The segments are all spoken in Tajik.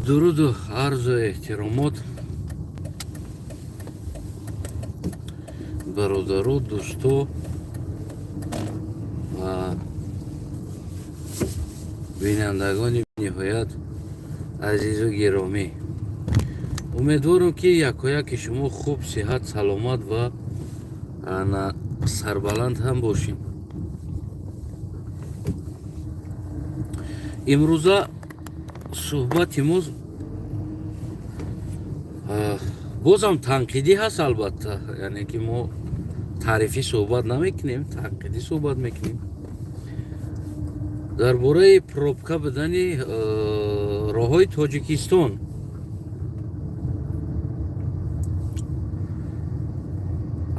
Дуруду арзу эҳтиромот, бародару, дӯсто ва бинандагони ниҳоят азизу гиромӣ. Умедворам, ки якояки шумо хуб, сиҳат, саломат ва ана сарбаланд ҳам бошем. Имрӯза суҳбати мо бозам танқидӣ ҳаст, албатта, яъне ки мо таърифӣ суҳбат намекунем, танқидӣ суҳбат мекунем дар бораи пробка будани роҳҳои Тоҷикистон.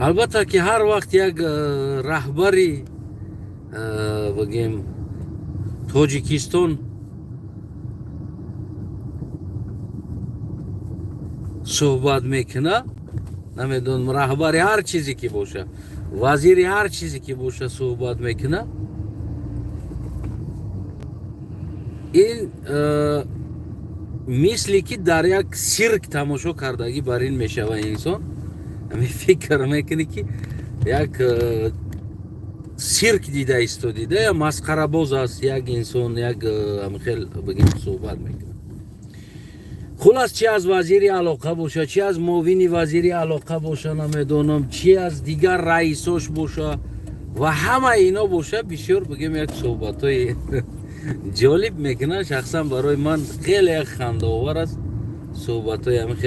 Албатта, ки ҳар вақт як раҳбари, бигем, Тоҷикистон суҳбат мекунад, намедонам, раҳбари ҳар чизе ки боша, вазири ҳар чизе ки боша, суҳбат мекунад, ин мисли ки дар як сирк тамошо кардагӣ бар ин мешава. Инсон фикр мекунӣ, ки як сирк дида истодида я масхарабоз аст як инсон, як хел, бигем, суҳбат мекунад. Хулас, чи аз вазири алоқа боша, чи аз муовини вазири алоқа боша, намедонам, чи аз дигар раисош боша ва ҳамаи ино боша, бисёр, бигем, як суҳбатҳои ҷолиб мекунад. Шахсан барои ман хеле як хандаовар аст суҳбатҳои ҳамин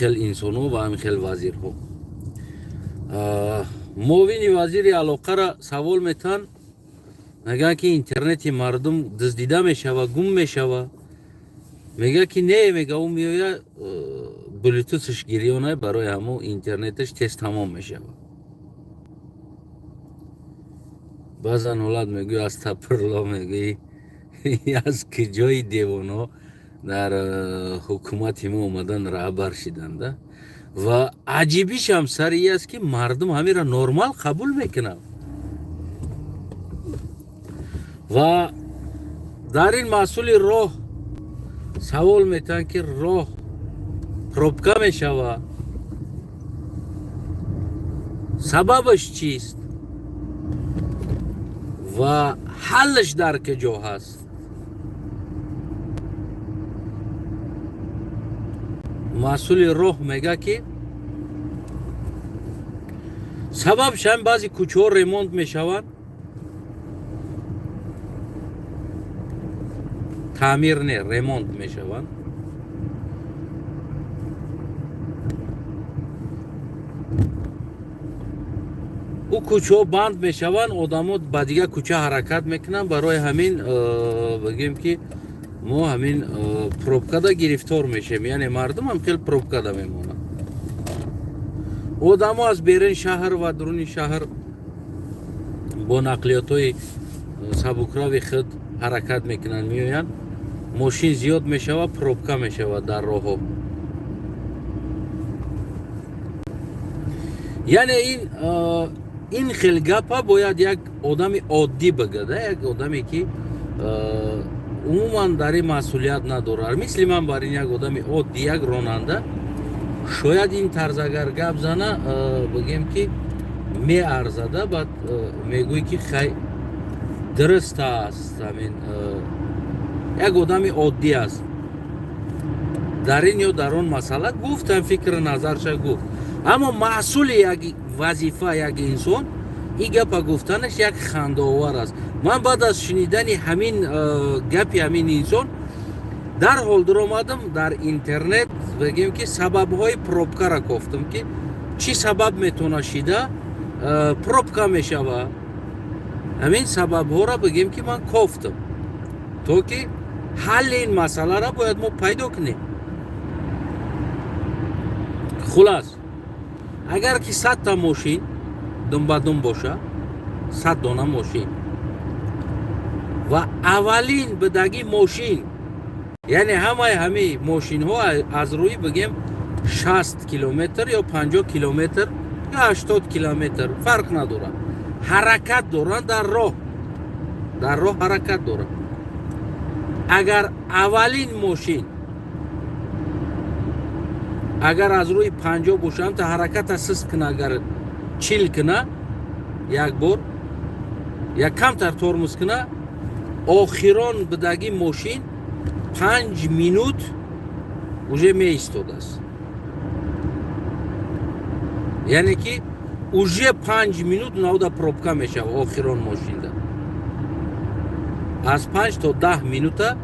хел инсонҳо ва ҳамин хел вазирҳо. Муовини вазири алоқара савол метаҳанд, мегӯянд, ки интернети мардум дуздида мешава, гум мешава. Мега, ки не, мега, ӯ меоя, блютусш гирёна, барои ҳамо интернеташ тез тамом мешава. Баъзан ҳолат мегӯй, астағфирулло, мегӯӣ, аз куҷои девоно дар ҳукумати мо омадан, раҳбар шиданда? Ва аҷибишам сари и аст, ки мардум ҳамеро нормал қабул мекунанд. Ва дар ин маҳсули роҳ савол метаҳанд, ки роҳ пробка мешава, сабабаш чист ва ҳаллаш дар куҷо ҳаст? Масъули роҳ мега, ки сабабш ҳам баъзе кӯчаҳо ремонт мешаванд, таъмир не, ремонт мешаванд. Ӯ кӯчаҳо банд мешаванд, одамо ба дигар кӯча ҳаракат мекунанд. Барои ҳамин, бигем, ки мо ҳамин пробкада гирифтор мешавем, яъне мардумам хел пробкада мемонад. Одамо аз берун шаҳр ва дуруни шаҳр бо нақлиётҳои сабукрави худ ҳаракат мекунанд, меоянд, мошин зиёд мешавад, пробка мешавад дар роҳҳо. Яъне ин хел гапа бояд як одами оддӣ бигада, як одаме, ки умуман дар ин масъулият надорад, мисли ман. Бар ин як одами оддӣ, як ронанда шояд ин тарз агар гап зана, бигем, ки меарзада. Баъд мегӯӣ, ки хай, дуруст аст, ҳамин як одами оддӣ аст, дар ин ё дар он масъала гуфтам, фикру назарша гуфт. Аммо маҳсули як вазифа, як инсон ин гапа гуфтанаш як хандаовар аст. Ман баъд аз шунидани ҳамин гапи ҳамин инсон дарҳол дуромадам дар интернет, бигем, ки сабабҳои пробкара кофтам, ки чӣ сабаб метавона шида пробка мешава. Ҳамин сабабҳоро, бигем, ки ман кофтам, то ки ҳалли ин масъаларо бояд мо пайдо кунем. Хулас, агар ки 100-та мошин думбадум боша, 100 дона мошин, ва аввалин бидагӣ мошин, яъне ҳамаи ҳамаи мошинҳо аз рӯи, бигем, 60 километр ё 50 километр ё 80 километр, фарқ надорад, ҳаракат доранд дар роҳ. Дар роҳ ҳаракат дорад. Агар аввалин мошин агар аз рӯи 50 бошам, та ҳараката сист куна, агар 40 куна, як бор як камтар тормоз куна, охирон бидаги мошин 5 минут уже меистодааст. Яъне ки уже 5 минут навда пробка мешава охирон мошинда. Аз 5 то 10 минута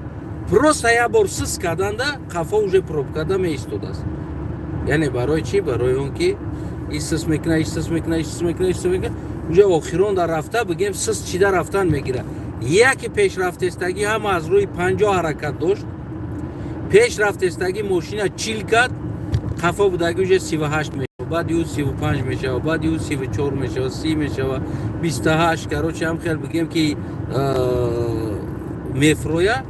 просто як бор сист карданда, қафо уже пробкада меистодааст. Яъне барои чӣ? Барои он ки исс мекуна, исс мекуна, исс мекуна, исс мекуна, уже охирон дар рафта, бигем, сист чида рафтан мегирад. Яке пешрафтестагӣ ҳама аз рӯи 50 ҳаракат дошт, пешрафтестагӣ мошина 40 кард, қафо будагӣ уже 38 мешава, баъди ӯ 35 мешава, баъди ӯ 34 мешава, 30 мешава, 28. Короче, ҳам хел, бигем, ки мефроя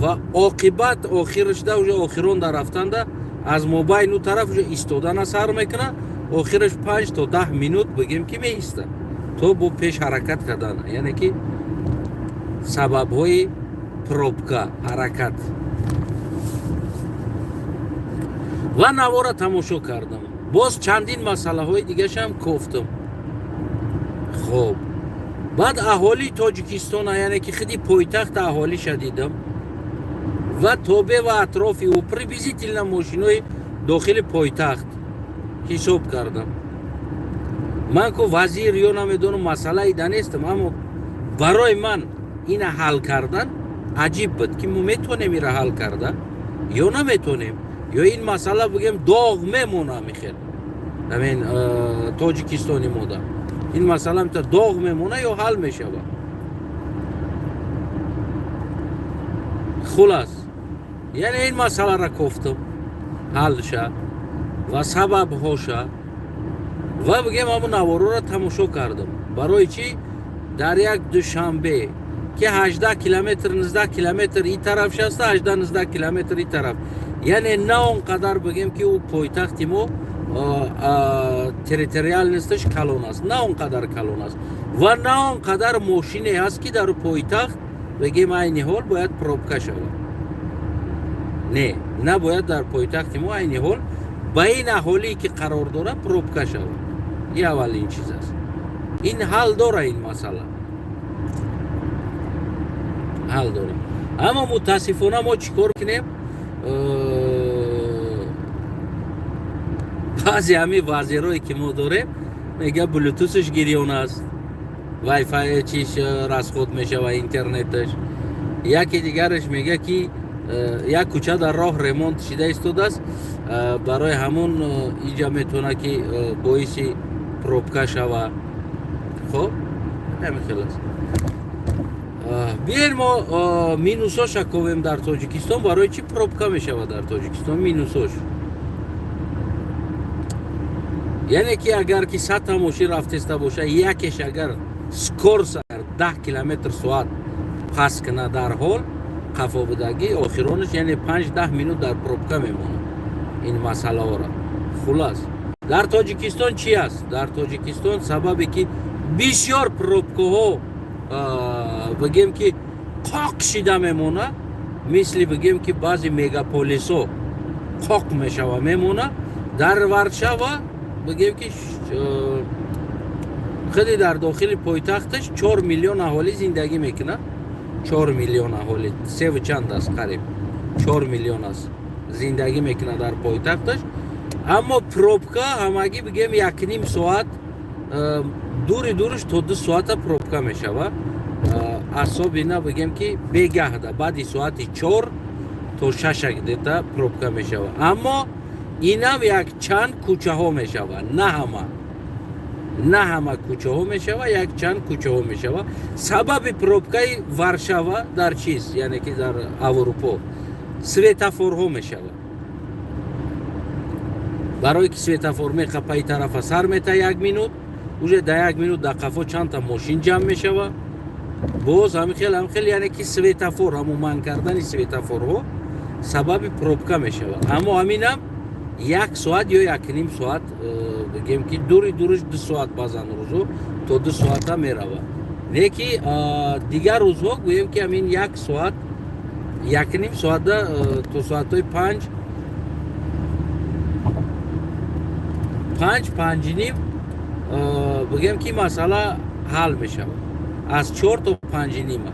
ва оқибат охирашда уже охирон дар рафтанда аз мобайну тараф уже истодана сар мекуна. Охираш 5 то 10 минут, бигем, ки меиста то бо пеш ҳаракат кардан. Яъне ки сабабҳои пробка ҳаракат. Ва навора тамошо кардам, боз чандин масъалаҳои дигашам кофтам. Хоб, баъд аҳолии Тоҷикистона, яъне ки худи пойтахта аҳолиша дидам ва тобе ва атрофи ӯ, приблизительно мошинои дохили пойтахт ҳисоб кардам. Ман ку вазир ё намедонам, масъалаи да нестам, аммо барои ман ина ҳал кардан аҷиб буд, ки мо метавонем ира ҳал карда ё наметавонем, ё ин масъала, бигем, доғ мемона. Михел амин Тоҷикистони мода ин масъала мита доғ мемона ё ҳал мешавад. Хулас, яъне ин масъаларо кофтам, ҳалша ва сабабҳоша, ва, бигем, ҳамун навороро тамошо кардам. Барои чӣ дар як Душанбе, ки 18 километр, 19 километр и тараф шаста, 18, 19 километр и тараф, яъне на он қадар, бигем, ки ӯ пойтахти мо территориальность аш калон аст, на он қадар калон аст ва на он қадар мошине ҳаст, ки дар пойтахт, бигем, айни ҳол бояд пробка шавад. Не, набояд дар пойтахти мо айни ҳол ба ин аҳолие ки қарор дорад пробка шавад. И аввалин чиз аст. Ин ҳал дора, ин масъала ҳал дора, аммо мутаассифона мо чӣ кор кунем? Баъзе ҳамин вазирое ки мо дорем, мега, блютусш гирён аст, вайфай чиш расход мешава, интернеташ. Яке дигараш мега, ки як кӯча дар роҳ ремонт шида истодааст, барои ҳамун иҷа метавона ки боиси пробка шава. Хоб, ҳамин хел аст. Биёед, мо минусоша ковем. Дар Тоҷикистон барои чӣ пробка мешавад? Дар Тоҷикистон минусош, яъне ки агар ки 100-та мошин рафтеста боша, якеш агар скорость 10 километр соат пас куна, дар ҳол қафо будагӣ охиронаш, яъне 5-10 минут дар пробка мемонад. Ин масъалаҳоро, хулас, дар Тоҷикистон чӣ аст? Дар Тоҷикистон сабабе ки бисёр пробкаҳо, бигем, ки қоқ шида мемонад, мисли, бигем, ки баъзе мегаполисҳо қоқ мешава, мемонад. Дар Варшава, бигем, ки худи дар дохили пойтахташ 4 миллион аҳолӣ зиндагӣ мекунад. 4 миллион аҳолӣ, севу чанд аст, қариб 4 миллион аст, зиндагӣ мекунад дар пойтахташ, аммо пробка ҳамагӣ, бигем, 1,5 соат, дури дуруш то 2 соата пробка мешавад. Особенно, бигем, ки бегаҳда, баъди соати 4 то 6 где-то пробка мешавад, аммо инам як чанд кӯчаҳо мешавад, на ҳама, на ҳама кӯчаҳо мешавад, як чанд кӯчаҳо мешавад. Сабаби пробкаи Варшава дар чист? Яъне ки дар Аврупо светофорҳо мешавад. Барое ки светофор меқапа, и тарафа сар мета, як минут, уже да як минут дар қафо чандта мошин ҷамъ мешавад. Боз ҳамин хел, ҳамин хел. Яъне ки светофор, ҳамун манъ кардани светофорҳо сабаби пробка мешавад, аммо ҳаминам як соат ё 1,5 соат, бигем, ки дури дуруш 2 соат, баъзан рӯзо то 2 соата меравад. Не ки дигар рӯзҳо, гӯем ки ҳамин як соат, якним соата то соатҳои 5, 5, 5:30, бигем ки масъала ҳал мешавад. Аз 4 то 5:30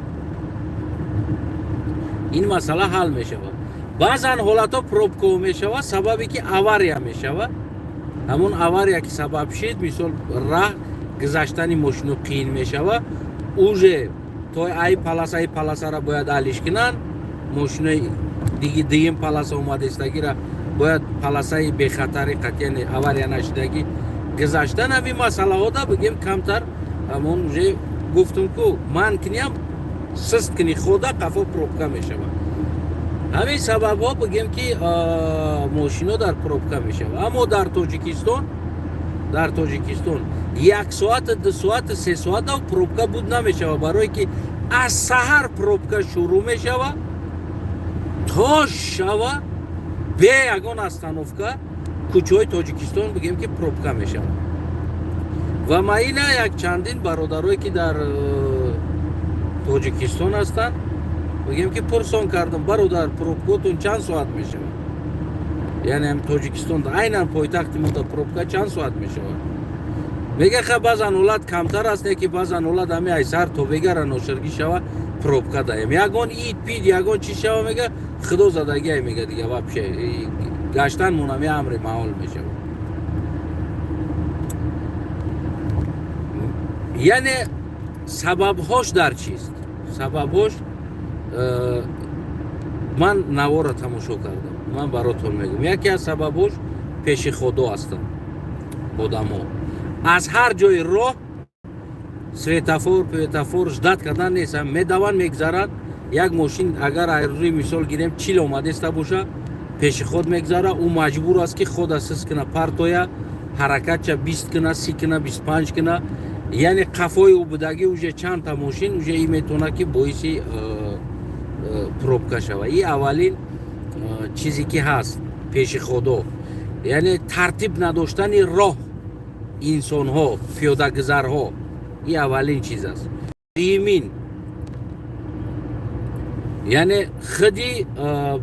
ин масъала ҳал мешавад. Баъзан ҳолатҳо пробка мешавад, сабабе ки авария мешавад. Ҳамон авария ки сабаб шид, мисол, раҳ гузаштани мошино қиин мешавад, уже то ай полоса, ай полосара бояд алиш кунанд, мошинои дигим полоса омадестагира бояд полосаи бехатари қатъиян авария нашидагӣ гузаштан. Ҳамин масъалаҳода, бигем, камтар ҳамон уже гуфтум ку ман киниям сист кини хода қафо пробка мешавад. Ҳамин сабабҳо, бигем ки мошино дар пробка мешавад. Аммо дар Тоҷикистон як соата, 2 соата, 3 соата пробка буд намешавад, барое ки аз саҳар пробка шурӯъ мешавад то шава, бе ягон остановка кӯчаҳои Тоҷикистон, бигем ки, пробка мешавад. Ва ма ина як чандин бародарое ки дар Тоҷикистон ҳастанд, бигем ки, пурсон кардам: бародар, пробкотон чанд соат мешавад? Яъне Тоҷикистон, айнан пойтахти мо, да пробка чанд соат мешавад? Мега, ха, баъзан ҳолат камтар аст, не ки баъзан ҳолат ҳами айсар то бегара ноширгӣ шава, пробка даем, ягон ид пид, ягон чиз шава, мега, худо задагиай, мега, дига вообще гаштан монами амри маҳол мешавад. Яъне сабабҳош дар чист? Сабабҳош, ман наворро тамошо кардам, ман баротон мегӯям. Яке аз сабабҳош пешиходо ҳастанд одамо. Аз ҳар ҷои роҳ светофор, пветофор ждать кардан нест, медаванд, мегзаранд. Як мошин агар айрӯи, мисол гирем, 40 омадеста боша, пешиход мегзара, ӯ маҷбур аст ки хода сис куна, партоя, ҳаракатча 20 куна, 30 куна, 25 куна. Яъне қафои ӯ будагӣ уже чандта мошин, уже и метавонад ки боиси пробка шава. И аввалин чизе ки ҳаст, пешиходо, яъне тартиб надоштани роҳ, инсонҳо, пиёдагузарҳо, и аввалин чиз аст. Дуюмин, яъне худи,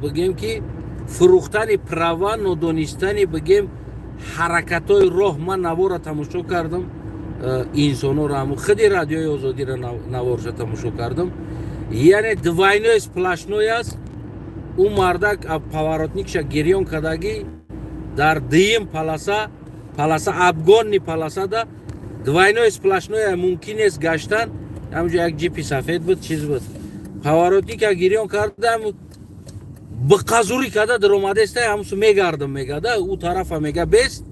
бигем ки, фурӯхтани права, нодонистани, бигем, ҳаракатҳои роҳ. Ман навора тамошо кардам, инсонҳоро, ҳаму худи Радиои Озодиро наворша тамошо кардам. Яъне двойной сплошной аст. Ӯ мардак поворотникша гирён кардагӣ дар дуюм полоса, полоса обгонный полосада двойной сплошной мумкин нест гаштан. Ҳамҷо як ҷипи сафед буд, чиз буд, поворотника гирён карда, биқазурӣ карда даромадеста, ҳамсу мегардам, мегада, ӯ тарафа мега бест,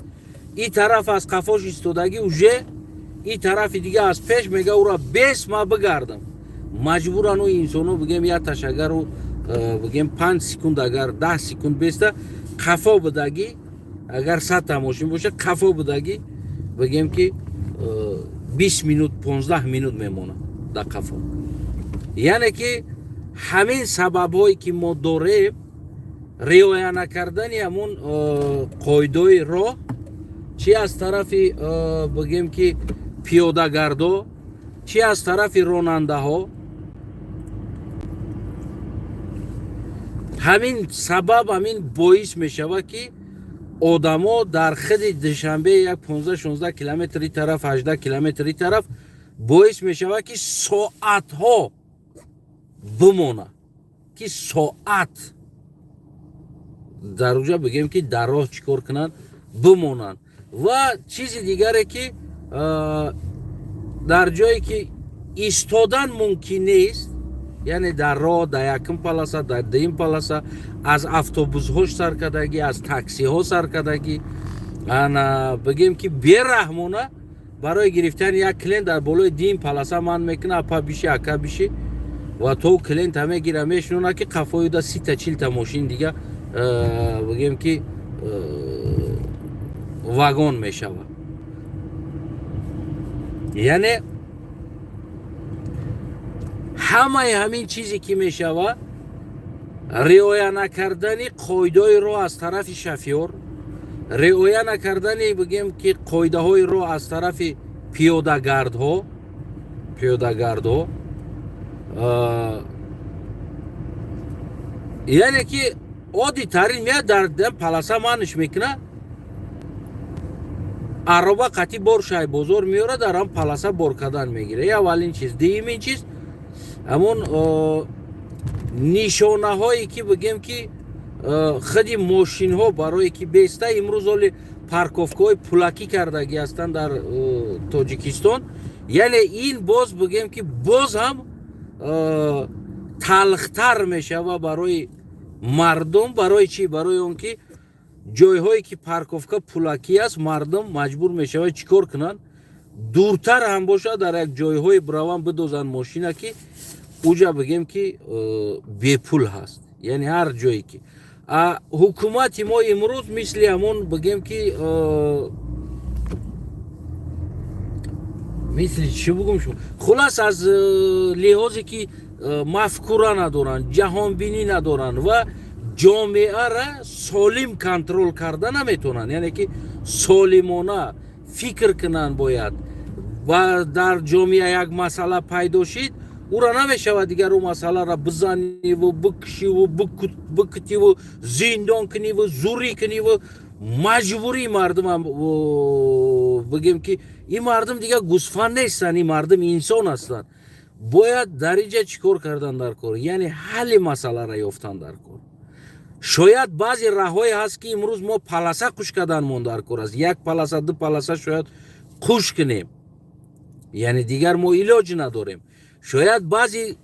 и тараф аз қафош истодагӣ, уже и тарафи дига аз пеш мега, ӯра бес, ма бигардам. Маҷбуран ӯ инсоно, бигем, як агару бигем, 5 секунд, агар 10 секунд беста, қафо будагӣ, агар 100-та мошин боша, қафо будагӣ, бигем ки, 20 минут, 15 минут мемонад дар қафо. Яъне ки ҳамин сабабҳое ки мо дорем, риоя накардани ҳамун қоидаи роҳ, чи аз тарафи, бигем ки, пиёдагардо, чи аз тарафи ронандаҳо, ҳамин сабаб, ҳамин боис мешавад, ки одамо дар худи Душанбе як 15-16 километри тараф, 18 километри тараф боис мешавад, ки соатҳо бимонад, ки соат дар уҷа, бигем ки, дар роҳ чӣ кор кунанд, бимонанд. Ва чизи дигаре ки дар ҷое ки истодан мумкин нест, яъне дар роҳ, дар якум полоса, дар дуюм полоса, аз автобусҳо сар кардагӣ, аз таксиҳо сар кардагӣ, ана, бигем ки, бераҳмона барои гирифтани як клиент дар болои дим полоса ман мекуна: апа, биши, ака, биши. Ва то клиента мегира, мешинона, ки қафоюда 30-та, 40-та мошин дига, бигем ки, вагон мешавад. Яъне ҳамаи ҳамин чизе ки мешавад, риоя накардани қоидаҳои роҳ аз тарафи шофёр, риоя накардани, бигем ки, қоидаҳои роҳ аз тарафи пиёдагардҳо. Пиёдагардҳо, яъне ки оддитарин меяд, дар полоса манш мекунад, ароба қатӣ бор шай бозор меорад, дар ҳам полоса бор кардан мегирад. Аввалин чиз. Дуюмин чиз, ҳамон нишонаҳое ки, бигем ки, худи мошинҳо барое ки беста имрӯз оли парковкаҳои пулакӣ кардагӣ ҳастанд дар Тоҷикистон, яъне ин боз, бигем ки, боз ҳам талхтар мешава барои мардум. Барои чӣ? Барои он ки ҷойҳое ки парковка пулакӣ аст, мардум маҷбур мешавад чӣ кор кунанд? Дуртар ҳам бошад, дар як ҷойҳое бираванд, бидозанд мошина, ки уҷа, бигем ки, бепул ҳаст. Яъне ҳар ҷое ки ҳукумати мо имрӯз мисли ҳамон, бигем ки, мисли чӣ бугум шумо, хулас, аз лиҳозе ки мафкура надоранд, ҷаҳонбинӣ надоранд ва ҷомеара солим контрол карда наметавонанд. Яъне ки солимона фикр кунанд бояд ва дар ҷомеа як масъала пайдо шид, ура намешавад дигар ӯ масъаларо бизаниву бикушиву бикутиву зиндон куниву зурӣ куниву маҷбурии мардумам. Бигем ки, ин мардум дигар гӯсфанд нестанд, ин мардум инсон ҳастанд. Бояд дар инҷа чӣ кор кардан дар кор? Яъне ҳалли масъаларо ёфтан дар кор. Шояд баъзе раҳҳое ҳаст, ки имрӯз мо полоса қуш карданмон дар кор аст, як полоса, ду полоса шояд қуш кунем, яъне дигар мо илоҷ надорем. Шояд баъзе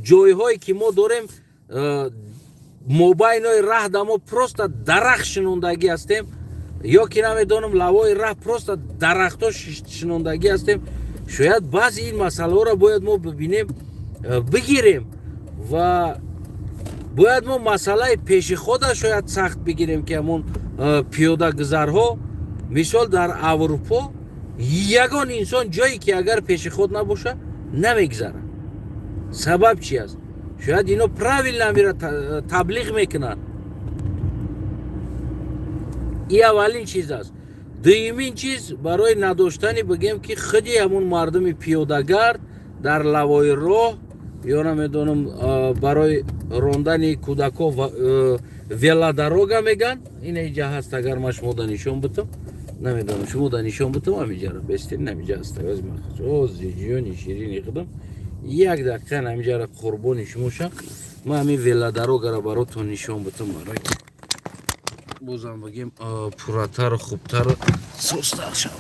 ҷойҳое ки мо дорем, мобайнои раҳ да мо просто дарахт шинондагӣ ҳастем ё ки намедонам, лавои раҳ просто дарахтҳо шинондагӣ ҳастем, шояд баъзе ин масъалаҳоро бояд мо бибинем, бигирем ва бояд мо масъалаи пешихода шояд сахт бигирем, ки ҳамон пиёдагузарҳо. Мисол, дар Аврупо ягон инсон ҷое ки агар пешиход набошад, намегзарад. Сабаб чи аст? Шояд ино правильно амира таблиғ мекунанд. И аввалин чиз аст. Дуюмин чиз, барои надоштани, бигем ки, худи ҳамун мардуми пиёдагард дар лавои роҳ ё намедонам, барои рондани кӯдако велодорога меган. Ина иҷа ҳаст, агар ман шумо да нишон бутам, намедонам, шумо да нишон бутам, ҳамиҷаро бестин, ҳамиҷа ҳаст. Ҷони ширини худам, як дақиқа ҳамиҷаро, қурбони шумо шам, ман ҳамин велодорога ро баротон нишон бутам, барои бозам, бигем, пурратару хубтару сустар шавад.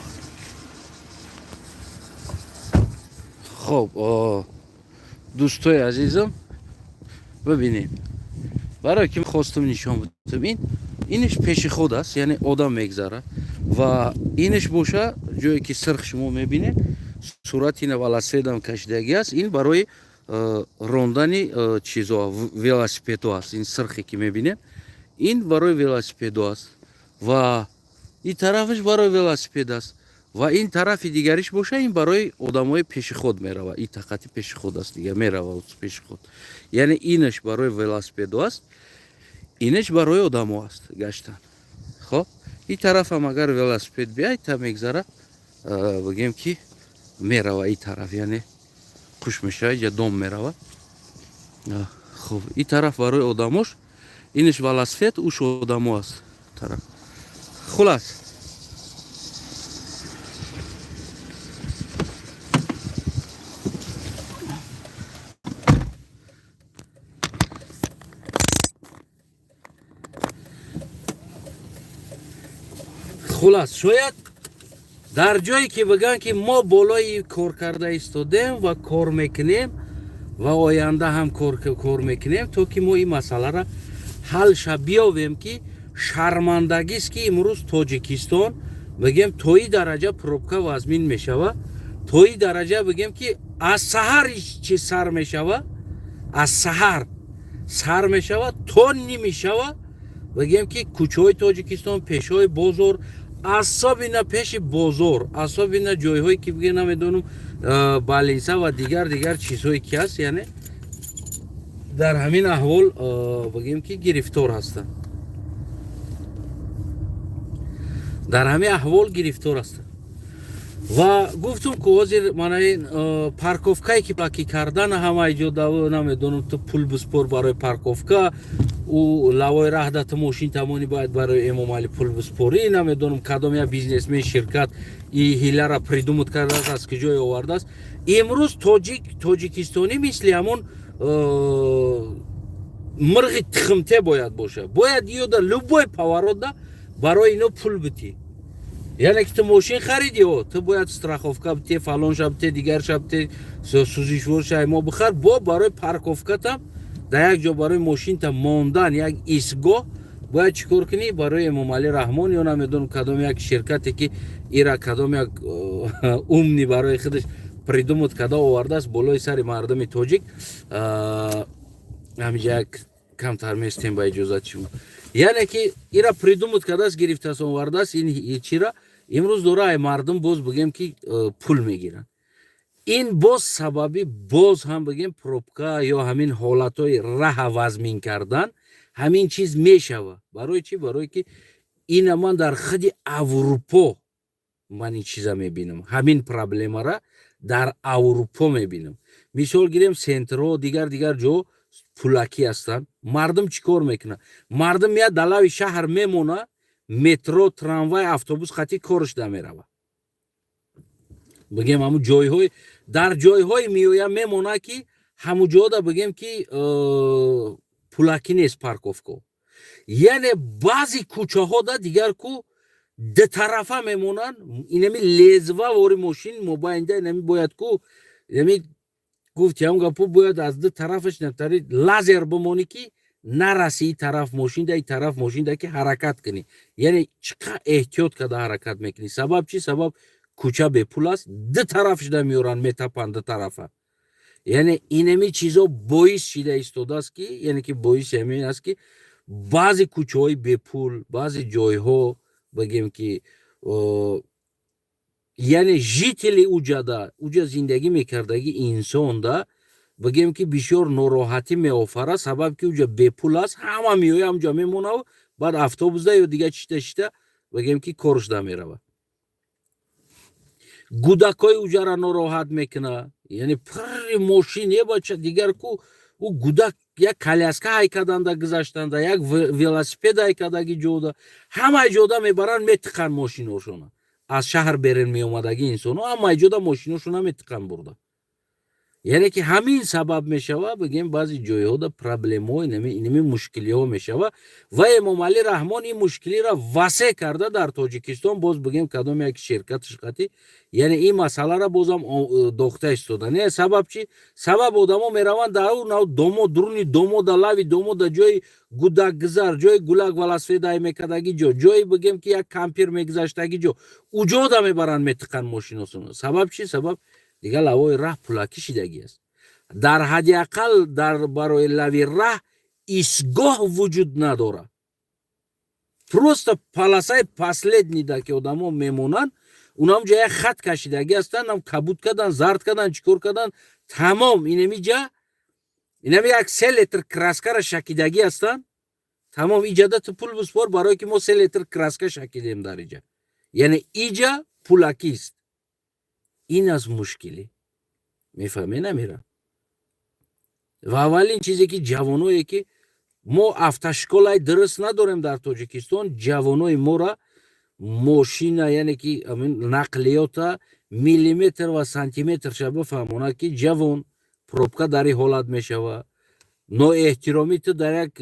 Хоб, дӯстои азизам, бибинед, барое ки хостум нишон бутам, ин иниш пешиход аст, яъне одам мегзарад, ва иниш боша, ҷое ки сирх шумо мебинед, сурати ина велосипедам кашидагӣ аст, ин барои рондани чизо, велосипедо аст. Ин сирхе ки мебинед, ин барои велосипедо аст ва ин тарафаш барои велосипед аст ва ин тарафи дигариш боша, ин барои одамои пешиход мерава. Ин тақати пешиход аст, дигар мерава пешиход. Яъне инаш барои велосипедо аст, инаш барои одамо аст гаштан. Хоб, ин тарафам агар велосипед биай та мегзара, бигем ки, мерава ин тараф, яъне қуш мешава, иҷа дом мерава. Хуб, ин тараф барои одамош, инаш велосипед, уш одамо аст тараф. Хулас, шояд дар ҷое ки бигӯянд, ки мо болои кор карда истодем ва кор мекунем ва оянда ҳам кор мекунем, то ки мо ин масъаларо ҳалша биёвем, ки шармандагист, ки имрӯз Тоҷикистон, бигем, то и дараҷа пробка вазмин мешава, то и дараҷа, бигем ки, аз саҳар чи сар мешава, аз саҳар сар мешава то нимишава, бигем ки, кӯчаҳои Тоҷикистон, пешҳои бозор, особенно пеши бозор, особенно ҷойҳое ки, биге, намедонам, больница ва дигар дигар чизҳое ки ҳаст, яъне дар ҳамин аҳвол, бигем ки, гирифтор ҳастанд, дар ҳамин аҳвол гирифтор ҳастанд. Ва гуфтум, ку ҳозир мана ин парковкае ки пулакӣ кардан, ҳамаи ҷо намедонам, ту пул биспор барои парковка, ӯ лавои раҳда ту мошин тамони бояд барои Эмомалӣ пул биспорӣ. Намедонам, кадом як бизнесмен, ширкат и ҳилара придумать кардааст, аз куҷое овардааст. Имрӯз тоҷик, тоҷикистонӣ мисли ҳамон мирғи тухмте бояд боша, бояд ёда любой поворотда барои ино пул битӣ. Яъне ки ту мошин хариди, о ту бояд страховка бите, фалон ша бите, дигар ша бите, сӯзишвор шай мо бихар, бо барои парковкатам дар як ҷо барои мошинта мондан, як истгоҳ бояд чӣ кор кунӣ? Барои Эмомалӣ Раҳмон ё намедонам, кадом як ширкате ки ира кадом як умный барои худаш придумать карда овардааст болои сари мардуми тоҷик. Ҳамиҷа як камтар местем ба иҷозати шумо. Яъне ки ира придумать кардааст, гирифтааст, овардааст. Ин чира имрӯз дора ай мардум боз бигем ки пул мегиранд. Ин боз сабаби боз ҳам бигем пробка ё ҳамин ҳолатҳои раҳа вазмин кардан, ҳамин чиз мешава. Барои чӣ? Барое ки ина ман дар худи Аврупо ман ин чиза мебинам, ҳамин проблемара дар Аврупо мебинам. Мисол гирем, центрҳо, дигар дигар ҷо пулакӣ ҳастанд. Мардум чӣ кор мекунад? Мардум меяд, дар лави шаҳр мемона, метро, трамвай, автобус хати корш дамерава. Бигем, ҳамун ҷойҳои дар ҷойҳое меоя, мемона, ки ҳамун ҷода бигем ки пулакӣ нест парковка. Яъне баъзе кӯчаҳода дигар ку дутарафа мемонанд, инами лезва вори мошин мобайнда, инами бояд ку инами гуфти ҳам гапо, бояд аз ду тарафаш натари лазер бимонӣ, ки нараси и тараф мошинда, и тараф мошинда, ки ҳаракат кунӣ. Яъне чӣ қадр эҳтиёт карда ҳаракат мекунӣ. Сабаб чӣ? Сабаб кӯча бепул аст, ду тараф шуда меоранд, метапанд ду тарафа. Яъне инами чизо боис шида истодааст, ки яъне ки боиси ҳамин аст, ки баъзе кӯчаҳои бепул, баъзе ҷойҳо бигем ки яъне жители уҷада, уҷа зиндагӣ мекардагӣ инсонда бигем ки бисёр нороҳатӣ меофарад. Сабаб ки уҷа бепул аст, ҳама меоя, ҳамҷо мемонаву баъд автобусда ё дигар чита чита бигем ки коршда меравад. Гудакҳои уҷара нороҳат мекунад, яъне пирри мошин е бача дигар ку ӯ гудак як коляска ҳай карданда гузаштанда, як велосипед ҳай кардаги ҷода, ҳамаи ҷода мебаранд, метиқанд мошиношона. Аз шаҳр берен меомадаги инсонҳо ҳамаи ҷода мошиношона метиқанд бурда. Яъне ки ҳамин сабаб мешава, бигем, баъзе ҷойҳода проблемаҳо, инами мушкилиҳо мешава. Ва Эмомалӣ Раҳмон ин мушкилиро васеъ карда дар Тоҷикистон боз бигем, кадом як ширкаташ қатӣ, яъне ин масъаларо бозам дохта истода. Не, сабаб чӣ? Сабаб одамо мераванд дар ӯ нав домо, дуруни домо, да лави домо, да ҷои гудакгузар, ҷои гулак велосипед ай мекардаги ҷо, ҷое бигем ки як кампир мегузаштаги ҷо, уҷода мебаранд, метиқанд мошиносоно. Сабаб чӣ? Сабаб дигар лавои раҳ пулакӣ шидагӣ аст. Дар ҳадди ақал дар барои лави раҳ истгоҳ вуҷуд надорад, просто полосаи последнийда ки одамо мемонанд, унам ҷо як хат кашидагӣ ҳастанд, ам кабуд кардан, зард кардан, чӣ кор кардан, тамом. Инами ҷа инами як 3 литр краскара шакидагӣ ҳастанд, тамом. Иҷада ту пул биспор, барое ки мо 3 литр краска шакидем дар иҷа. Яъне иҷа пулакист. Ин аст мушкилӣ, мефаҳме намера. Ва аввалин чизе ки ҷавоное ки мо автошколаи дуруст надорем дар Тоҷикистон, ҷавонои мора мошина, яъне ки нақлиёта миллиметр ва сантиметрша бифаҳмонад, ки ҷавон, пробка дар ин ҳолат мешава, ноэҳтиромӣ ту дар як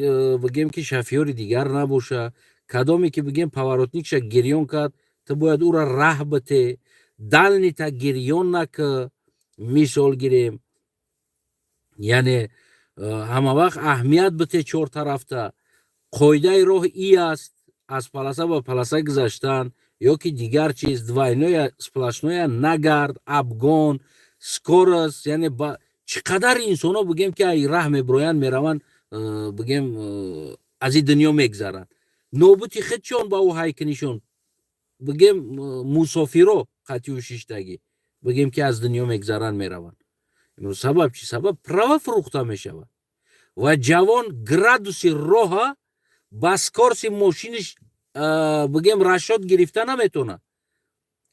бигем ки шофёри дигар набоша, кадоме ки бигем поворотникша гирён кард, ту бояд ӯра раҳ бите, дальныйта гирён нака. Мисол гирем, яъне ҳама вақт аҳамият бите чор тарафта. Қоидаи роҳ и аст: аз полоса ба полоса гузаштан ё ки дигар чиз, двойное сплошное нагард, обгон, скорость. Яъне чӣ қадар инсонҳо бигем ки ай раҳ мебироянд, мераванд, бигем, аз ин дунё мегзаранд, нобути худшон ба ӯ ҳайкунишон, бигем, мусофиро қатъию шиштагӣ, бигем ки аз дунё мегзаранд, мераванд. Имрӯз сабаб чӣ? Сабаб права фурӯхта мешавад ва ҷавон градуси роҳа ба скорости мошиниш бигем расчёт гирифта наметавонад.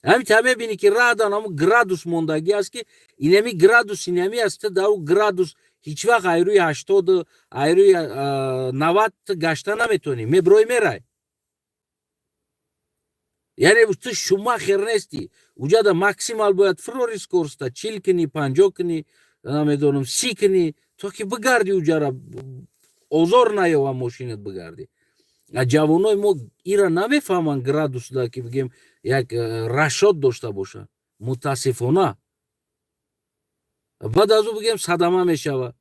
Ҳамин та мебинӣ, ки раҳдан ҳамун градус мондагӣ аст, ки инами градус инами аст. Ту дар градус ҳеҷ вақт айрӯи 80, айрӯи 90 гашта наметавонӣ, меброи, мерай. Яъне ту Шумахер нестӣ. Уҷада максимал бояд фурори скорость а 40 кунӣ, 50 кунӣ, намедонам, 30 кунӣ, то ки бигарди, уҷара озор наёва мошинат, бигардӣ. А ҷавонои мо ира намефаҳманд, градусда ки бигем, як расчёт дошта бошанд, мутаассифона. Баъд аз ӯ, бигем, садама мешавад.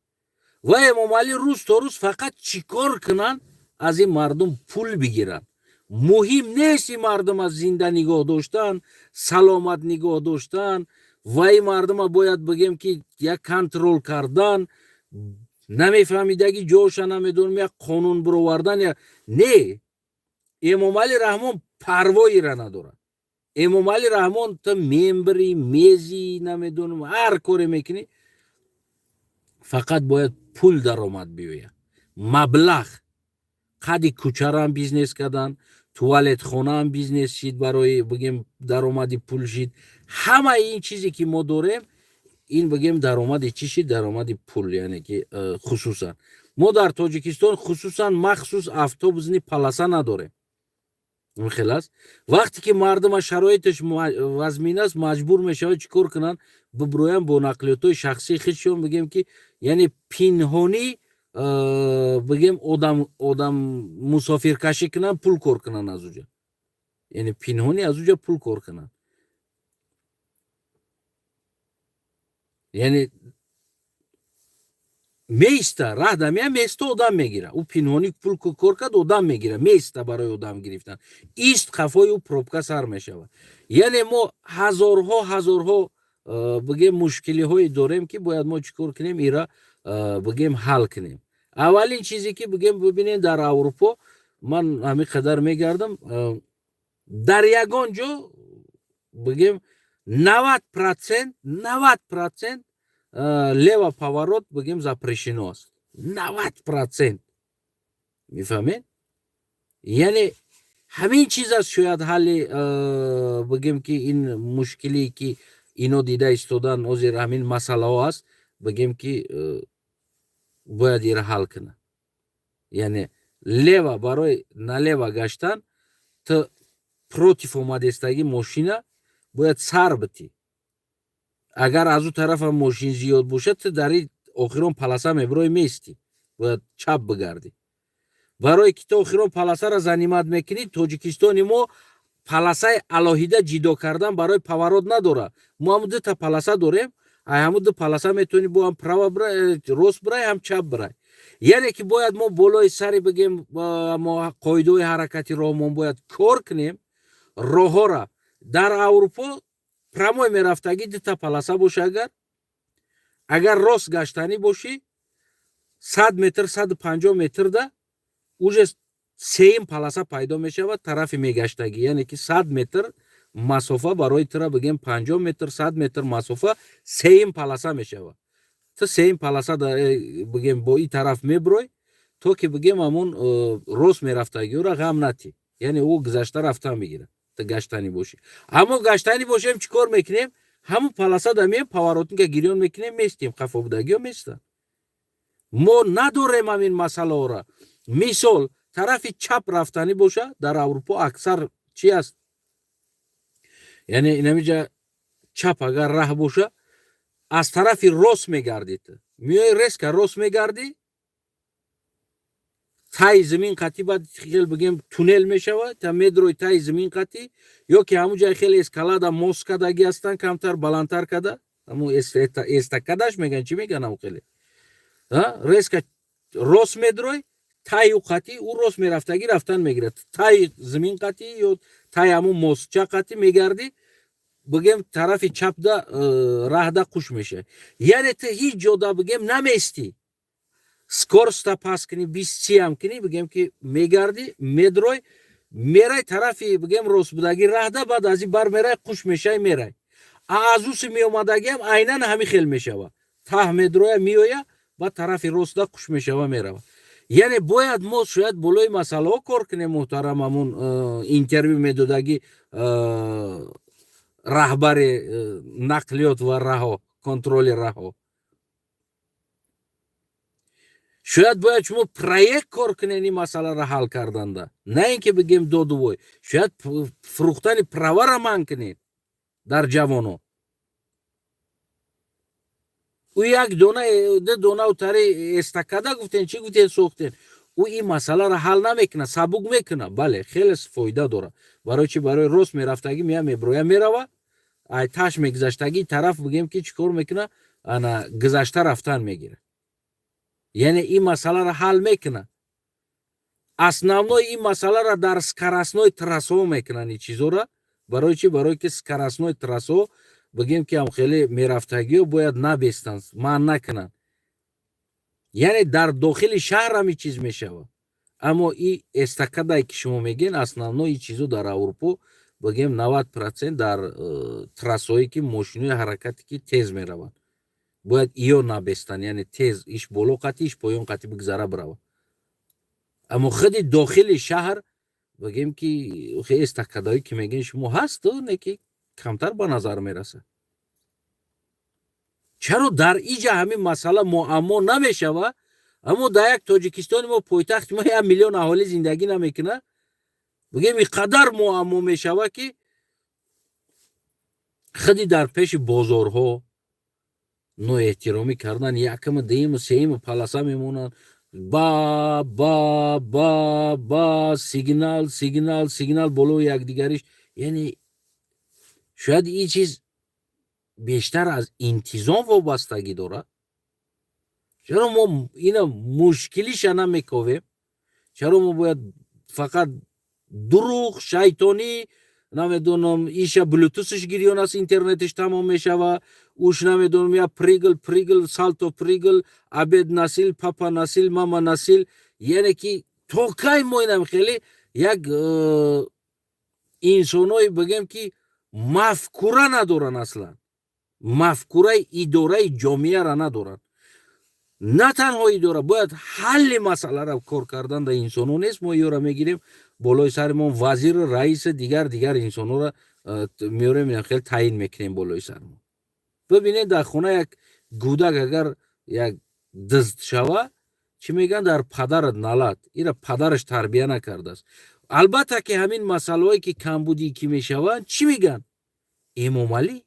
Ва Эмомалӣ рӯз то рӯз фақат чӣ кор кунанд, аз ин мардум пул бигиранд. Муҳим нест ин мардума зинда нигоҳ доштан, саломат нигоҳ доштан. Ва ин мардума бояд, бигем, ки як контроль кардан, намефаҳмидаги ҷоша намедонам, як қонун бировардан. Не, Эмомалӣ Раҳмон парвоира надорад. Эмомалӣ Раҳмон, ту мембри, мези, намедонам, ҳар коре мекунӣ, фақат бояд пул даромад биёяд, маблағ. Қади кӯчарам бизнес кардан, туалетхонаам бизнес шид, барои, бигем, даромади пул шид. Ҳамаи ин чизе ки мо дорем, ин, бигем, даромади чӣ шид? Даромади пул. Яъне ки хусусан мо дар Тоҷикистон, хусусан махсус автобусный полоса надорем. Хел аст, вақте ки мардума шароиташ вазмин аст, маҷбур мешавад чӣ кор кунанд? Биброянд бо нақлиётҳои шахсии худшон, бигем ки, яъне пинҳонӣ, бигем, одам мусофиркашӣ кунанд, пул кор кунанд аз уҷа, яъне пинҳонӣ аз уҷа пул кор кунанд. Яъне меиста, раҳ дамия меиста, одам мегира. Ӯ пинҳонӣ пул кор кард, одам мегира, меиста барои одам гирифтан. Ист, қафои ӯ пробка сар мешавад. Яъне мо ҳазорҳо, ҳазорҳо, бигем, мушкилиҳое дорем, ки бояд мо чӣ кор кунем, ира, бигем, ҳал кунем. Аввалин чизе ки, бигем, бибинем, дар Аврупо ман ҳамин қадар мегардам, дар ягон ҷо, бигем, 90%, 90% лево поворот, бигем, запрещено аст. 90%, мефаҳмед? Яъне ҳамин чиз аст шояд ҳалли, бигем, ки ин мушкилие ки ино дида истодан, ҳозир ҳамин масъалаҳо аст, бигем, ки бояд ира ҳал кунад. Яъне лево, барои налево гаштан, ту против омадестагӣ мошина бояд сар битӣ. Агар аз ӯ тарафам мошин зиёд бошад, ту дар охирон полоса мебирои, меистӣ, бояд чап бигардӣ. Барое ки ту охирон полосаро занимать мекунӣ, Тоҷикистони мо полосаи алоҳида ҷидо кардан барои поворот надорад. Мо ҳамун дута полоса дорем. Ай ҳамун ду полоса метавонӣ бо ҳам право, рост бирай, ҳам чап бирай. Яъне ки бояд мо болои сари, бигем, мо қоидаҳои ҳаракати роҳмон бояд кор кунем. Роҳҳора дар Аврупо прямой мерафтагӣ дута полоса боша, агар рост гаштанӣ бошӣ, 100 метр, 150 метрда уже сеюм полоса пайдо мешавад тарафи мегаштагӣ. Яъне ки 100 метр масофа барои тура, бигем, 50 метр, 100 метр масофа сеюм полоса мешавад. Ту сеюм полоса, бигем, бо ин тараф мебурой, то ки, бигем, ҳамун рост мерафтагиёра ғам натӣ. Яъне ӯ гузашта рафтан мегирад, ту гаштанӣ бошӣ. Аммо гаштанӣ бошем, чӣ кор мекунем? Ҳамун полоса да меем, поворотника гирён мекунем, местем, қафо будагиё местанд. Мо надорем ҳамин масъалаҳоро. Мисол, тарафи чап рафтанӣ боша, дар Аврупо аксар чӣ аст? Яъне инамиҷа чап агар раҳ боша, аз тарафи рост мегардӣ, ту меои, резко рост мегардӣ, таи замин қатӣ, баъд хел, бигем, туннел мешавад, та медрои таи замин қатӣ, ё ки ҳамун ҷай хеле эскалада мост кардагӣ ҳастанд, камтар баландтар карда, ҳамун эстакадаш меган, чӣ меган, ҳамун хеле резко рост медрой, таи ӯ қатӣ, ӯ рост мерафтагӣ рафтан мегирад, таи замин қатӣ ё таи ҳамун мостча қатӣ мегардӣ, бигем, тарафи чапда раҳда қуш мешавад. Яъне ту ҳеҷ ҷода, бигем, наместӣ. Скорость а паст кунӣ, бист, сиам кунӣ, бигем, ки мегардӣ, медрой, мерай тарафи, бигем, ростбудагӣ раҳда, баъд аз ин бар мерай, қуш мешавӣ, мерай. А аз уси меомадагиам айнан ҳамин хел мешавад: таҳ медроя, меоя, баъд тарафи ростда қуш мешава, мерава. Яъне бояд мо шояд болои масъалаҳо кор кунем. Муҳтарам, ҳамун интервю медодагӣ. Раҳбари нақлиёт ва раҳо, контроли раҳо. Шояд бояд шумо проект кор кунед ин масъаларо ҳал карданда, на ин ки бигем додувой. Шояд фурӯхтани правара манъ кунед дар ҷавоно. Ӯ як дона, ду донау тари эстакада гуфтен, чӣ гуфтен, сохтен. Ӯ ин масъаларо ҳал намекунад, сабук мекунад. Бале, хеле фоида дорад. Барои чӣ? Барои рост мерафтагӣ мея, меброя, мерава, ай таш мегузаштагӣ тараф, бигем ки чӣ кор мекунад, ана гузашта рафтан мегирад. Яъне ин масъаларо ҳал мекунад. Основной ин масъаларо дар скоростной трассаҳо мекунанд ин чизоро. Барои чӣ? Барое ки скоростной трассаҳо, бигем ки ҳам хеле мерафтагиҳо бояд набестанд, манъ накунанд. Яъне дар дохили шаҳр ҳамин чиз мешавад. Аммо и эстакадае ки шумо мегӯед, основной ин чизо дар Аврупо, бигем, 90% дар трассаҳое ки мошинои ҳаракате ки тез мераванд, бояд иё набестанд, яъне тез иш боло қатӣ, иш поён қатӣ бигзара биравад. Аммо худи дохили шаҳр, бигем ки эстакадаое ки мегӯед шумо, ҳаст, не ки камтар ба назар мерасад. Чаро дар иҷа ҳамин масъала муаммо намешавад, аммо дар як Тоҷикистони мо, пойтахти мо, 1 миллион аҳолӣ зиндагӣ намекунад, бигем, ин қадар муаммо мешавад, ки худи дар пеши бозорҳо ноэҳтиромӣ кардан, якама, дуюму, сеюму полоса мемонанд, ба ба ба ба сигнал, сигнал, сигнал болои якдигариш. Яъне шояд ин чиз бештар аз интизом вобастагӣ дорад. Чаро мо ина мушкилиша намековем? Чаро мо бояд фақат дурӯғ, шайтонӣ, намедонам, иша блютусш гирён аст, интернетиш тамом мешава, уш намедонам, я прыгал, прыгал, салто, прыгал, обед носил, папа носил, мама носил. Яъне ки то кай мо инам хеле як инсоное, бигем ки мафкура надоранд, аслан мафкураи идораи ҷомеаро надоранд? На танҳо идора, бояд ҳалли масъаларо кор кардан дар инсонҳо нест. Мо ёра мегирем болои саримон, вазиру раиси, дигар дигар инсонҳоро меорем, хеле таъин мекунем болои саримон. Бибинед, дар хона як гудак агар як дизд шава, чӣ мегӯянд? Дар падарат налат, ира падараш тарбия накардааст. Албатта ки ҳамин масъалаҳое ки камбудӣ ки мешаванд, чӣ мегӯянд? Эмомалӣ.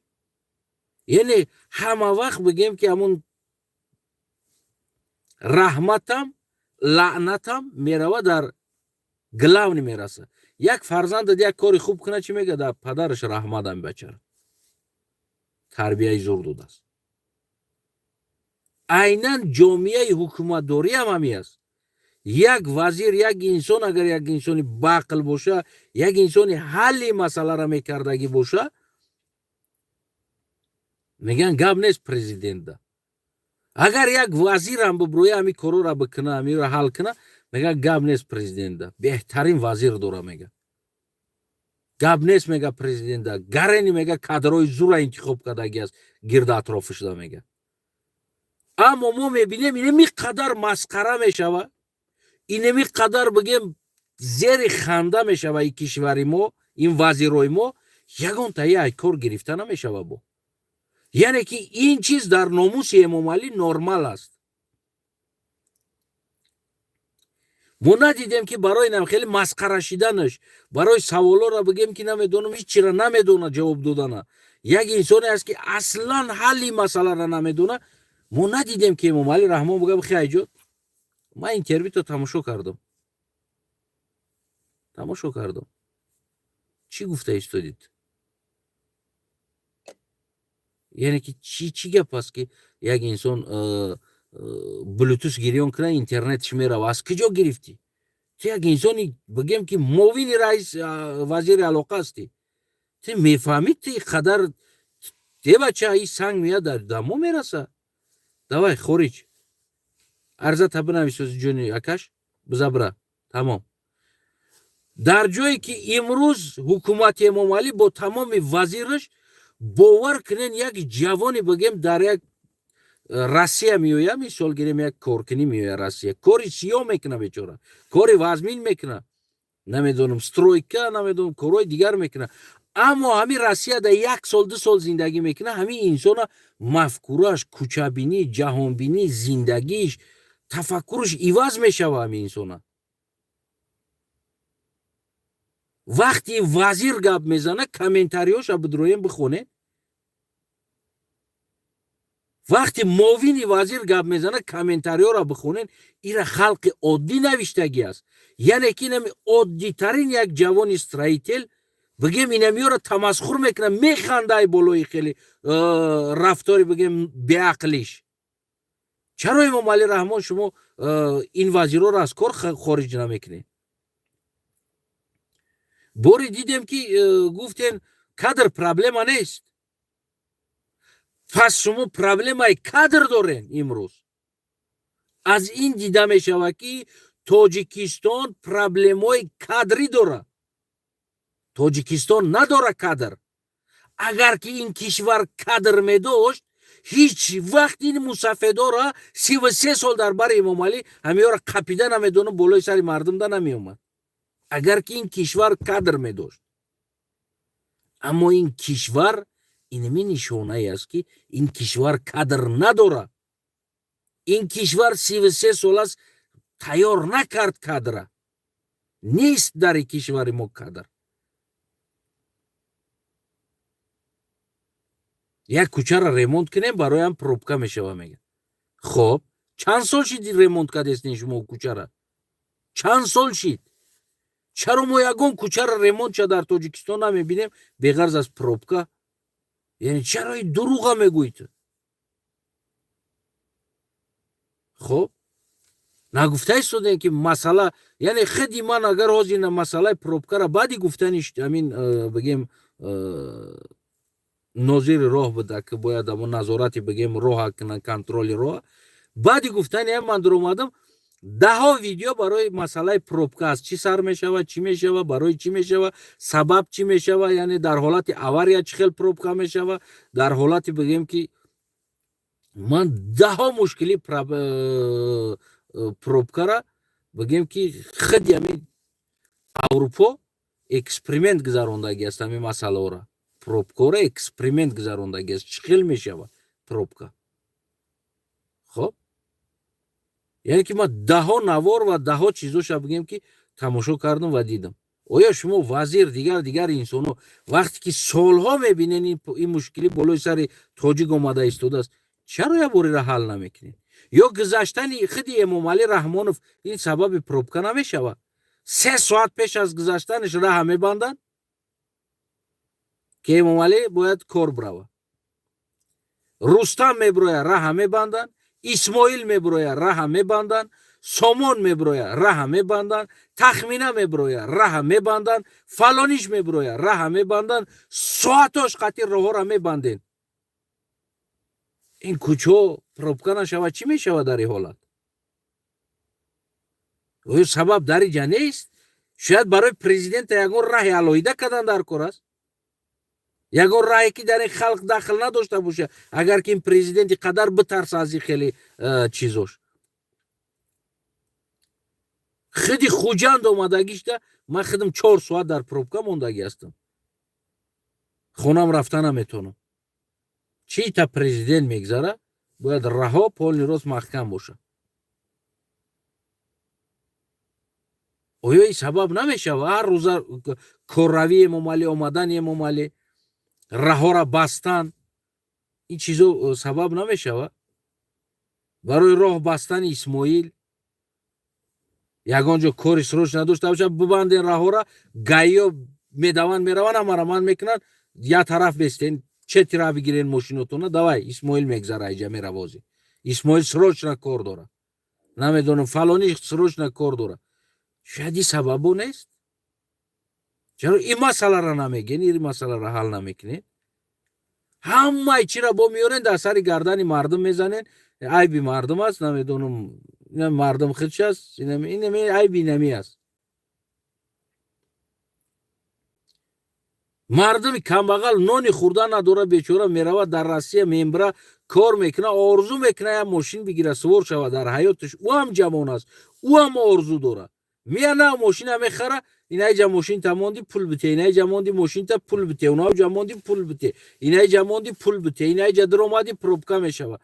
Яъне ҳама вақт, бигем ки, ҳамун раҳматам, лаънатам мерава, дар главный мераса. Як фарзандат як кори хуб кунад, чӣ мегӯяд? Дар падараш раҳмат, ами бачара тарбияи зур додааст. Айнан ҷомеаи ҳукуматдориам ҳами аст. Як вазир, як инсон, агар як инсони баақл боша, як инсони ҳалли масъаларо мекардагӣ боша, мегӯянд, гап нест президентда. Агар як вазирам биброя, ҳами корора бикуна, ҳамиро ҳал куна, мега, гап нест президентда, беҳтарин вазир дора, мега, гап нест, мега, президентда гарени, мега, кадрои зура интихоб кардагӣ аст гирда атрофишда, мега. Аммо мо мебинем, инеми қадар масхара мешава, инеми қадар, бигем, зери ханда мешава и кишвари мо, ин вазирои мо ягон таи кор гирифта намешава бо. Яъне ки ин чиз дар номуси Эмомалӣ нормал аст. Мо надидем, ки барои нам хеле масхара шиданаш, барои саволоро, бигем ки, намедонам, ҳеҷ чира намедонад ҷавоб додана, як инсоне аст, ки аслан ҳалли масъаларо намедонад. Мо надидем, ки Эмомалӣ Раҳмон буга: «Хайҷод, ман интервюто тамошо кардам, тамошо кардам, чӣ гуфта истодид?» Яъне ки чӣ гап аст, ки як инсон блютус гирён кунад, интернетш мерава? Аз куҷо гирифтӣ? Ту як инсони, бигем ки, муовини раис, вазири алоқа ҳастӣ, ту мефаҳмӣ, ту қадар дебача и санг меяд, дар дамо мераса. Давай, хориҷ, арзата бинависози, ҷони акаш, бизабра, тамом. Дар ҷое ки имрӯз ҳукумати Эмомалӣ бо тамоми вазираш, бовар кунен, як ҷавоне, бигем, дар як Россия меоя, мисол гирем, як коркунӣ меоя Россия, кори сиёҳ мекуна бечора, кори вазмин мекуна, намедонам, стройка, намедонам, корҳои дигар мекуна. Аммо ҳамин Россияда як сол, 2 сол зиндагӣ мекунад, ҳамин инсона мафкурааш, кӯчабинӣ, ҷаҳонбинӣ, зиндагиш, тафаккураш иваз мешава. Ҳамин инсона вақти вазир гап мезана, комментариёша бидроем, бихонед. Вақти муовини вазир гап мезана, комментариёро бихонед. Ира халқи оддӣ навиштагӣ аст, яъне ки инами оддитарин як ҷавони строитель, бигем, инамиёро тамасхур мекунад, механдай болои хеле рафтори, бигем, беақлиш. Чаро, Эмомалӣ Раҳмон, шумо ин вазирҳоро аз кор хориҷ намекунед? Боре дидем, ки гуфтен, кадр проблема нест. Пас шумо проблемаи кадр дорен. Имрӯз аз ин дида мешавад, ки Тоҷикистон проблемаи кадрӣ дорад. Тоҷикистон надора кадр. Агар ки ин кишвар кадр медошт, ҳеҷ вақт ин мусафедора 33 сол дар бари Эмомалӣ ҳамиёра қапида намедонам, болои сари мардумда намеомад, агар ки ин кишвар кадр медошт. Аммо ин кишвар инами нишонае аст, ки ин кишвар кадр надорад. Ин кишвар 33 сол аст, тайёр накард кадра, нест дар кишвари мо кадр. Як кӯчаро ремонт кунем, бароям пробка мешава, мега. Хоб, чанд сол шид ремонт кардестин шумо кӯчара? Чанд сол шид? Чаро мо ягон кӯчаро ремонт ша дар Тоҷикистон намебинем, беғарз аз пробка? Яъне чаро и дурӯға мегӯед? Хоб, нагуфта истодем, ки масъала, яъне худи ман агар ҳозир масъалаи пробкара баъди гуфтани ҳамин, бигем, нозири роҳ буда, ки бояд амо назорати, бигем, роҳа кунан, контроли роҳа, баъди гуфтани ҳам ман дуромадам, даҳо видео барои масъалаи пробка аз чӣ сар мешава, чӣ мешава, барои чӣ мешава, сабаб чӣ мешава, яъне дар ҳолати авария чӣ хел пробка мешава, дар ҳолати, бигем, ки ман даҳо мушкили пробкара, бигем, ки худи ҳамин Аврупо эксперимент гузарондагӣ аст, ҳамин масъалаҳоро, пробкаро эксперимент гузарондагӣ аст, чӣ хел мешава пробка. Хоб, яъне ки ман даҳо навор ва даҳо чизоша, бигем, ки тамошо кардам ва дидам. Оё шумо, вазир, дигар дигар инсонҳо, вақте ки солҳо мебинен, ин мушкилӣ болои сари тоҷик омада истодааст, чаро як бореро ҳал намекунед? Ё гузаштани худи Эмомалӣ Раҳмонов ин сабаби пробка намешавад? 3 соат пеш аз гузаштанаш раҳа мебанданд, ки Эмомалӣ бояд кор бирава. Рустам мебирояд, раҳа мебанданд, Исмоил мебирояд, раҳа мебанданд, Сомон мебирояд, раҳа мебанданд, Тахмина мебирояд, раҳа мебанданд, фалониш мебирояд, раҳа мебанданд. Соатош қатъи роҳҳоро мебанден. Ин кӯчаҳо пробка нашавад, чӣ мешавад дар ин ҳолат? Оё сабаб дар инҷа нест? Шояд барои президента ягон раҳи алоҳида кардан дар кор аст, ягон раҳе, ки дар ин халқ дахл надошта боша. Агар ки ин президенти қадар битарса аз ин хеле чизош, худи Хуҷанд омадагишта, ман худам 4 соат дар пробка мондагӣ ҳастам, хонам рафта наметавонам. Чӣ та президент мегзара, бояд раҳо полный рост маҳкам бошад. Оё ин сабаб намешавад? Ҳар рӯза корравии Эмомалӣ, омадани Эмомалӣ, раҳоро бастан, ин чизо сабаб намешавад барои роҳ бастани Исмоил? Ягон ҷо кори срочно надошта бошад, бибанден раҳора, ГАИ-ё медаванд, мераванд, ҳамаро ман мекунанд, як тараф бестен, четира бигирен мошинотона, давай, Исмоил мегзара, иҷа меравози, Исмоил срочно кор дора, намедонам, фалони срочно кор дора. Шояд ин сабабо нест? Чаро ин масъаларо намегӯен, ин масъаларо ҳал намекунед? Ҳамаи чиро бо меорен, дар сари гардани мардум мезанен. Айби мардум аст, намедонам, мардум худш аст, инами айби инами аст. Мардуми камбағал нони хӯрдан надора, бечора меравад, дар Россия мембра кор мекунад, орзу мекунад як мошин бигира, сувор шавад дар ҳаёташ. Ӯ ҳам ҷавон аст, ӯ ҳам орзу дорад. Мия нав мошина мехара, инаиҷа мошинта монди, пул бите, инаиҷа монди мошинта, пул бите, унаҷа монди, пул бите, инаиҷа монди, пул бите, инаиҷа диромадӣ, пробка мешава.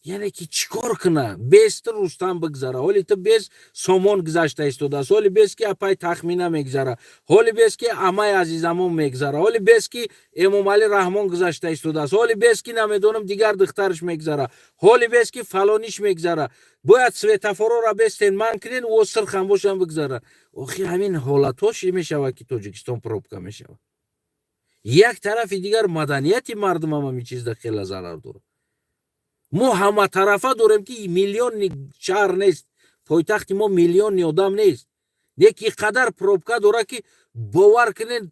Яъне ки чӣ кор куна? Без ту Рустам бигзара, ҳоли ту без Сомон гузашта истодааст, ҳоли без ки апай Тахмина мегзара, ҳоли без ки амай Азизамон мегзара, ҳоли без ки Эмомалӣ Раҳмон гузашта истодааст, ҳоли без ки намедонам дигар духтараш мегзара, ҳоли без ки фалониш мегзара. Бояд светофорора бестен, ман кунен, о сирхам бошам, бигзара. Охир ҳамин ҳолатҳо чӣ мешавад, ки Тоҷикистон пробка мешавад. Як тарафи дигар, маданияти мардумам ҳамин чизда хеле зарар дорад. Мо ҳаматарафа дорем, ки миллионный шаҳр нест, пойтахти мо миллионный одам нест, леки қадар пробка дорад, ки бовар кунед,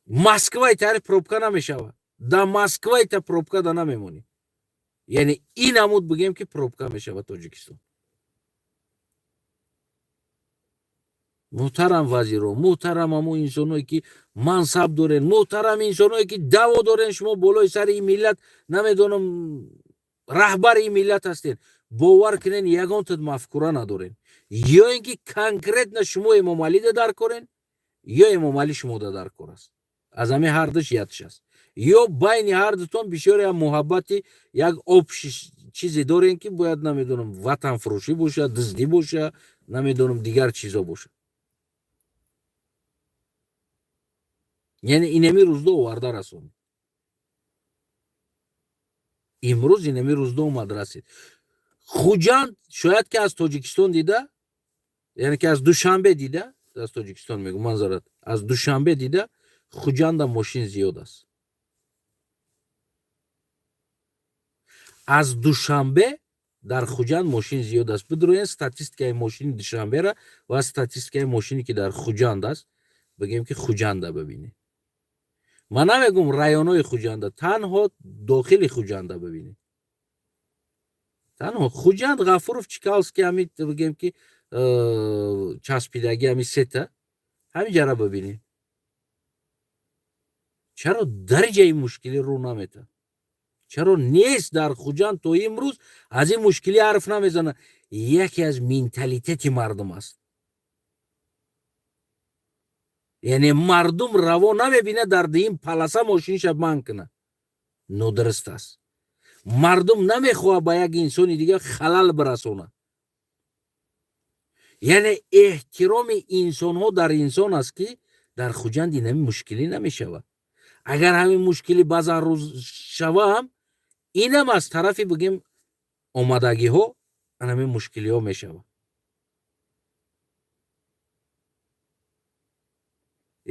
Москваи тари пробка намешавад. Да Москваи та пробка да намемонӣ. Яъне ин амуд бигем, ки пробка мешавад Тоҷикистон. Муҳтарам вазиро, муҳтарам ҳамон инсоное, ки мансаб дорен, муҳтарам инсоное, ки даъво дорен, шумо болои сари ин миллат, намедонам, раҳбари ин миллат ҳастен, бовар кунен, ягон мафкура надорен. Ё ин ки конкретно шумо Эмомалида дар корен, ё Эмомалӣ шумода дар кор аст. Аз ҳамин ҳардуш ятш аст. Ё байни ҳардутон бисёре муҳаббати як общий чизе дорен, ки бояд, намедонам, ватанфурӯшӣ боша, дуздӣ боша, намедонам, дигар чизо боша. Яъне инами рӯздо оварда расонид. Имрӯз инами рӯздо омад расид. Хуҷанд шояд ки аз Тоҷикистон дида, яъне ки аз Душанбе дида, аз Тоҷикистон мегӯ, манзарат, аз Душанбе дида Хуҷанда мошин зиёд аст. Аз Душанбе дар Хуҷанд мошин зиёд аст. Бидроен статистикаи мошини Душанбера ва статистикаи мошине, ки дар Хуҷанд аст, бигем, ки Хуҷанда бибинед. Ман намегум районҳои Хуҷанда, танҳо дохили Хуҷанда бибинед, танҳо Хуҷанд, Ғафуров, Чкаловский, ҳами бигем, ки часпидаги ҳами сета, ҳамин ҷара бибинед. Чаро дарҷаи мушкилӣ рӯ наметад? Чаро нест дар Хуҷанд? То имрӯз аз ин мушкилӣ ҳарф намезанад. Яке аз менталитети мардум аст. Яъне мардум раво намебинад дар дуюм полоса мошиниша манъ кунад. Нодуруст аст. Мардум намехоҳад ба як инсони дигар халал бирасонад. Яъне эҳтироми инсонҳо дар инсон аст, ки дар Хуҷанд инами мушкилӣ намешавад. Агар ҳамин мушкилӣ баъзан рӯз шавам, инам аз тарафи, бигем, омадагиҳо ҳамин мушкилиҳо мешавад.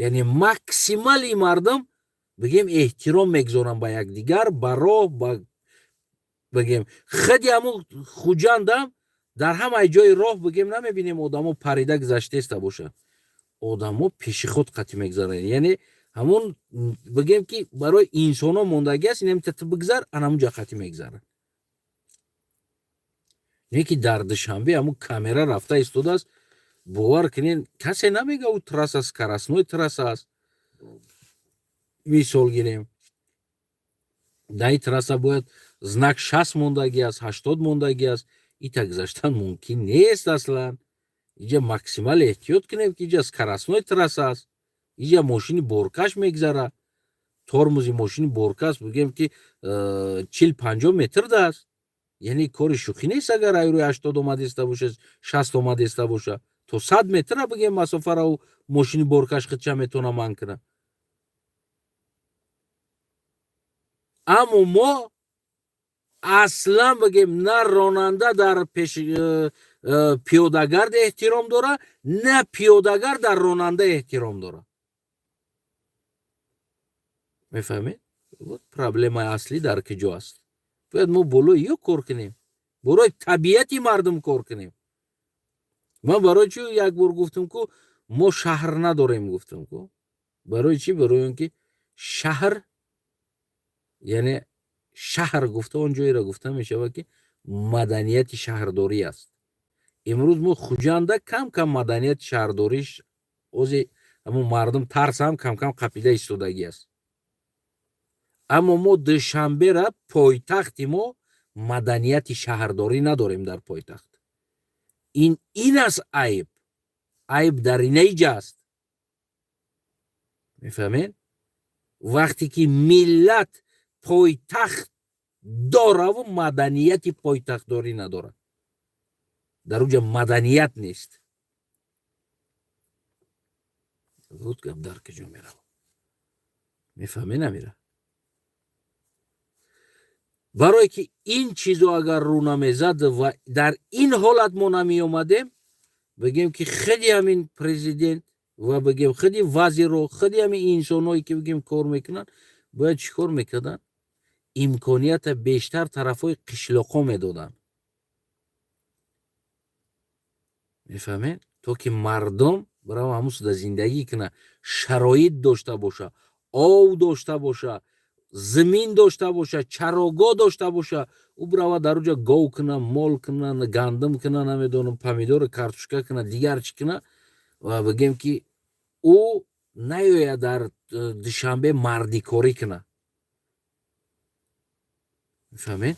Яъне максимали мардум, бигем, эҳтиром мегузоранд ба якдигар, ба роҳ, ба, бигем, худи ҳамун Хуҷандам дар ҳамаи ҷои роҳ, бигем, намебинем одамо парида гузаштеста бошад. Одамо пеши худ қатӣ мегузаранд. Яъне ҳамун, бигем, ки барои инсонҳо мондагӣ аст, инам ту бигзар, ан ҳамун ҷо қатӣ мегузаранд. Не ки дар Душанбе ҳамун камера рафта истодааст. Бовар кунед, касе намега, ӯ трасса скоростной трасса аст. Мисол гирем, дар ин трасса бояд знак 60 мондагӣ аст, 80 мондагӣ аст, ита гузаштан мумкин нест аслан. Иҷа максимал эҳтиёт кунем, ки иҷа скоростной трасса аст, иҷа мошини боркаш мегзара, тормози мошини боркаш, бигем, ки 40-50 метр дааст. Яъне кори шӯхӣ нест. Агар ай рӯи 80 омадеста боша, 60 омадеста боша, то 100 метра, бигем, масофаро мошини боркаш худша метавона манъ кунад. Аммо мо аслан, бигем, на ронанда дар пеш пиёдагард эҳтиром дорад, на пиёдагард дар ронанда эҳтиром дорад. Мефаҳмед, проблемаи аслӣ дар куҷо аст? Бояд мо болои ё кор кунем, барои табиати мардум кор кунем. Ман барои чӣ як бор гуфтам, ку мо шаҳр надорем, гуфтам ку? Барои чӣ? Барои он ки шаҳр, яъне шаҳр гуфта он ҷоеро гуфта мешавад, ки маданияти шаҳрдорӣ аст. Имрӯз мо Хуҷанда кам кам маданияти шаҳрдориш ози ҳамун мардум тарсам кам кам қапида истодагӣ аст. Аммо мо Душанбера, пойтахти мо, маданияти шаҳрдорӣ надорем дар пойтахт. Ин аст айб. Айб дар инаиҷа аст, мефаҳмед? Вақте ки миллат пойтахт дораву маданияти пойтахтдорӣ надорад, дар уҷа маданият нест. Вот гап дар куҷо меравад, мефаҳмед? Намера. Барое ки ин чизо агар рӯ намезад ва дар ин ҳолат мо намеомадем, бигем ки худи ҳамин президент ва бигем худи вазирро, худи ҳамин инсонҳое ки, бигем, кор мекунанд, бояд чӣ кор мекарданд? Имконията бештар тарафҳои қишлоқҳо медоданд, мефаҳмед? То ки мардум барава ҳамун суда зиндагӣ кунад, шароит дошта боша, ов дошта боша, зимин дошта боша, чарогоҳ дошта боша, ӯ бирава дар уҷа гов куна, мол куна, гандум куна, намедонам, помидору картошка куна, дигар чӣ куна ва бигем ки ӯ наёяд дар Душанбе мардикорӣ куна, мефаҳмед?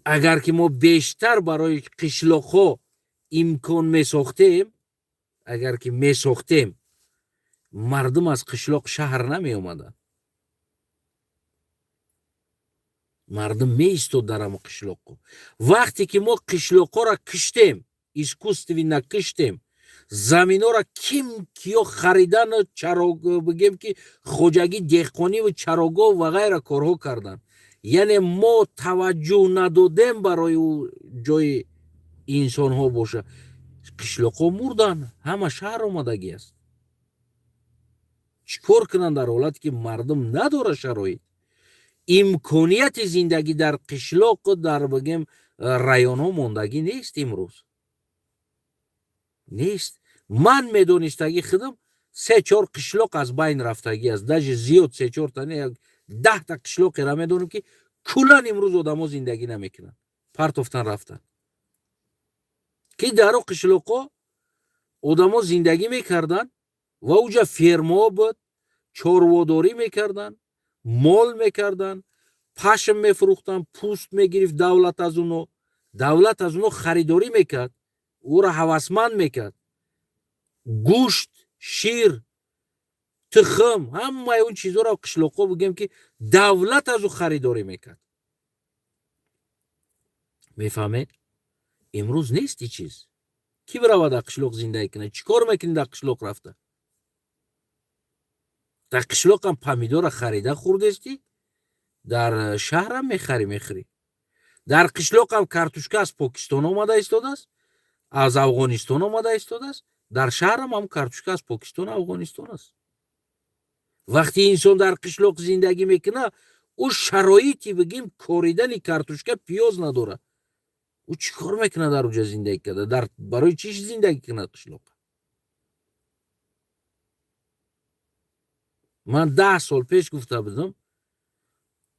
Агар ки мо бештар барои қишлоқҳо имкон месохтем, агар ки месохтем, мардум аз қишлоқ шаҳр намеомаданд. Мардум меистод дар ҳамо қишлоқҳо. Вақте ки мо қишлоқҳоро киштем, искусственно киштем, заминҳоро ким киё харидану бигем ки хоҷагӣ, деҳқониву чарогоҳ ва ғайра корҳо карданд, яъне мо таваҷҷӯҳ надодем барои ӯ ҷои инсонҳо боша, қишлоқҳо мурданд, ҳама шаҳр омадагӣ аст. Чӣ кор кунанд дар ҳолате ки мардум надорад шароит, имконияти зиндагӣ дар қишлоқу дар, бигем, районҳо мондагӣ нест, имрӯз нест. Ман медонистагӣ худам се чор қишлоқ аз байн рафтагӣ аст, даже зиёд, се чорта не, 10-та қишлоқеро медонем ки куллан имрӯз одамо зиндагӣ намекунанд, партофтан рафтанд, ки дар о қишлоқҳо одамо зиндагӣ мекарданд ва уҷа фермаҳо буд, чорводорӣ мекарданд, мол мекарданд, пашм мефурӯхтанд, пӯст мегирифт давлат аз уно, давлат аз уно харидорӣ мекард, ӯро ҳавасманд мекард. Гӯшт, шир, тухм, ҳамаи он чизҳоро қишлоқҳо, бигем ки, давлат аз ӯ харидорӣ мекард, мефаҳмед? Имрӯз нест ин чиз. Кӣ биравад дар қишлоқ зиндагӣ кунад? Чӣ кор мекунӣ дар қишлоқ рафта? Дар қишлоқам помидора харида хӯрдестӣ, дар шаҳрам мехарӣ, мехӯрӣ. Дар қишлоқам картошка аз Покистон омада истодааст, аз Афғонистон омада истодааст, дар шаҳрам ҳам картошка аз Покистону Афғонистон аст. Вақте инсон дар қишлоқ зиндагӣ мекунад, ӯ шароити, бигем, коридани картошка, пиёз надорад. Ӯ чӣ кор мекунад дар уҷа зиндагӣ карда? Дар барои чӣ зиндагӣ кунад қишлоқ? Ман 10 сол пеш гуфта будам,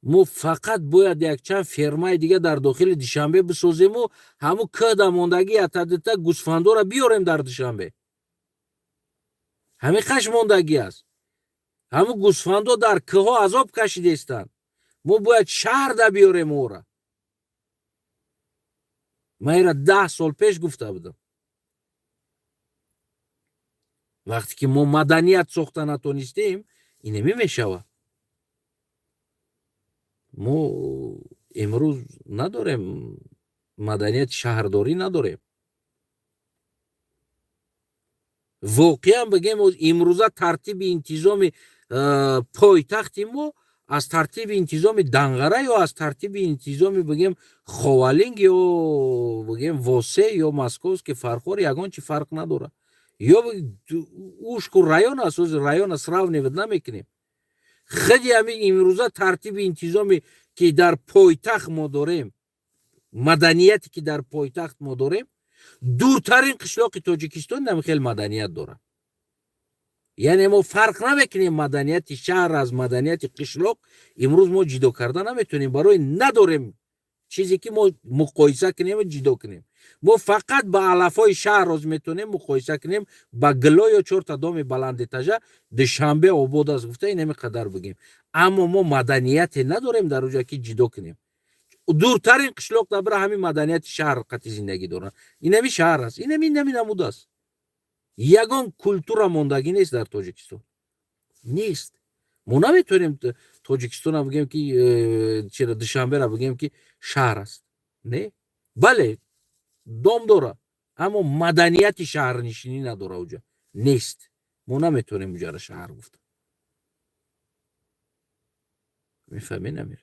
мо фақат бояд якчанд фермаи дига дар дохили Душанбе бисозему ҳамун кӯда мондагӣ ятадита гӯсфандора биёрем дар Душанбе. Ҳамин қаш мондагӣ аст. Ҳамун гӯсфандо дар кӯҳҳо азоб кашидаистанд, мо бояд шаҳрда биёрем ӯра. Ман инра 10 сол пеш гуфта будам. Вақте ки мо маданият сохта натонистем, инаме мешавад. Мо имрӯз надорем, маданияти шаҳрдорӣ надорем. Воқеан бигем, имрӯза тартиби интизоми пойтахти мо аз тартиби интизоми Данғара ё аз тартиби интизоми, бигем, Ховалинг ё, бигем, Восе ё Московский, Фархор ягон чи фарқ надорад. Ё ушку район аст, района сравнивать намекунем. Худи ҳамин имрӯза тартиби интизоме ки дар пойтахт мо дорем, маданияте ки дар пойтахт мо дорем, дуртарин қишлоқи Тоҷикистон ҳам хел маданият дорад. Яъне мо фарқ намекунем маданияти шаҳр аз маданияти қишлоқ. Имрӯз мо ҷидо карда наметонем, барои надорем чизе ки мо муқоиса кунему ҷидо кунем. Мо фақат ба алафҳои шаҳр роз метонем муқоиса кунем, ба гило ё чорта доми баландэтажа Душанбе обод аст гуфта, инами қадар бигем. Аммо мо маданияте надорем дар оҷа ки ҷидо кунем. Дуртарин қишлоқ да бира, ҳамин маданияти шаҳр қати зиндагӣ доранд. Инами шаҳр аст, инами намуд аст. Ягон культура мондагӣ нест дар Тоҷикистон, нест. Мо наметавонем Тоҷикистона бигем ки чира, Душанбера бигем ки шаҳр аст. Не, бале, дом дора, аммо маданияти шаҳрнишинӣ надора, уҷа нест. Мо наметавонем уҷара шаҳр гуфта. Мефаҳмед, намир,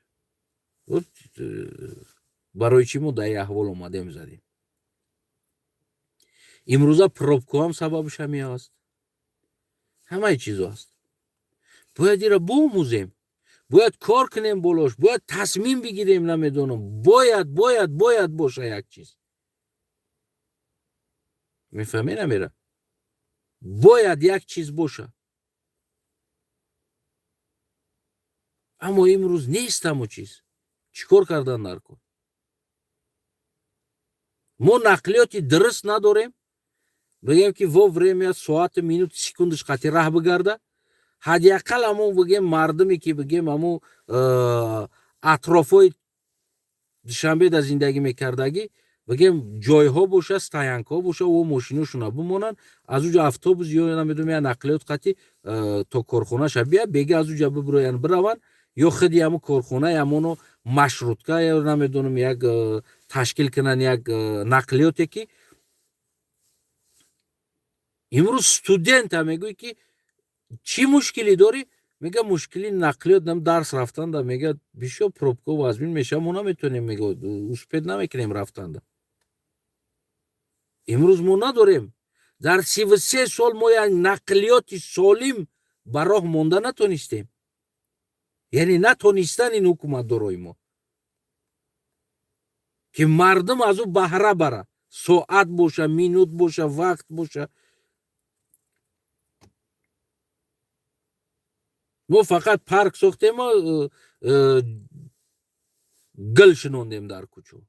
барои чӣ мо дар ин аҳвол омадем, задем? Имрӯза пробкоам сабабаш ҳамин аст, ҳамаи чизо аст. Бояд ира боомӯзем, бояд кор кунем болош, бояд тасмим бигирем. Намедонам, бояд боша як чиз. Мефаҳмед, намера, бояд як чиз боша, аммо имрӯз нест ҳамо чиз. Чӣ кор кардан дар кор? Мо нақлиёти дуруст надорем, бигем ки во время, соату минут, секундаш қати раҳ бигарда. Ҳадди ақал ҳамон, бигем, мардуме ки, бигем, ҳамун атрофҳои Душанбеда зиндагӣ мекардагӣ, бигем, ҷойҳо боша, стоянкаҳо боша, о мошиношона бимонанд, аз уҷо автобус ё намедонам я нақлиёт қати то корхонаша бия, бега аз уҷа бибироянд, бираванд, ё худи ҳамун корхонаи ҳамоно маршрутка ё намедонам як ташкил кунанд, як нақлиёте ки имрӯз студента мегӯй ки чӣ мушкилӣ дорӣ, мега мушкили нақлиёт, дарс рафтанда, мега бисёр пробка вазмин мешава, мо наметавонем, мега успеть намекунем рафтанда. Имрӯз мо надорем. Дар 33 сол мо як нақлиёти солим ба роҳ монда натонистем, яъне натонистан ин ҳукуматдорои мо, ки мардум аз ӯ баҳра бара, соат боша, минут боша, вақт боша. Мо фақат парк сохтему гул шинондем дар кӯчо.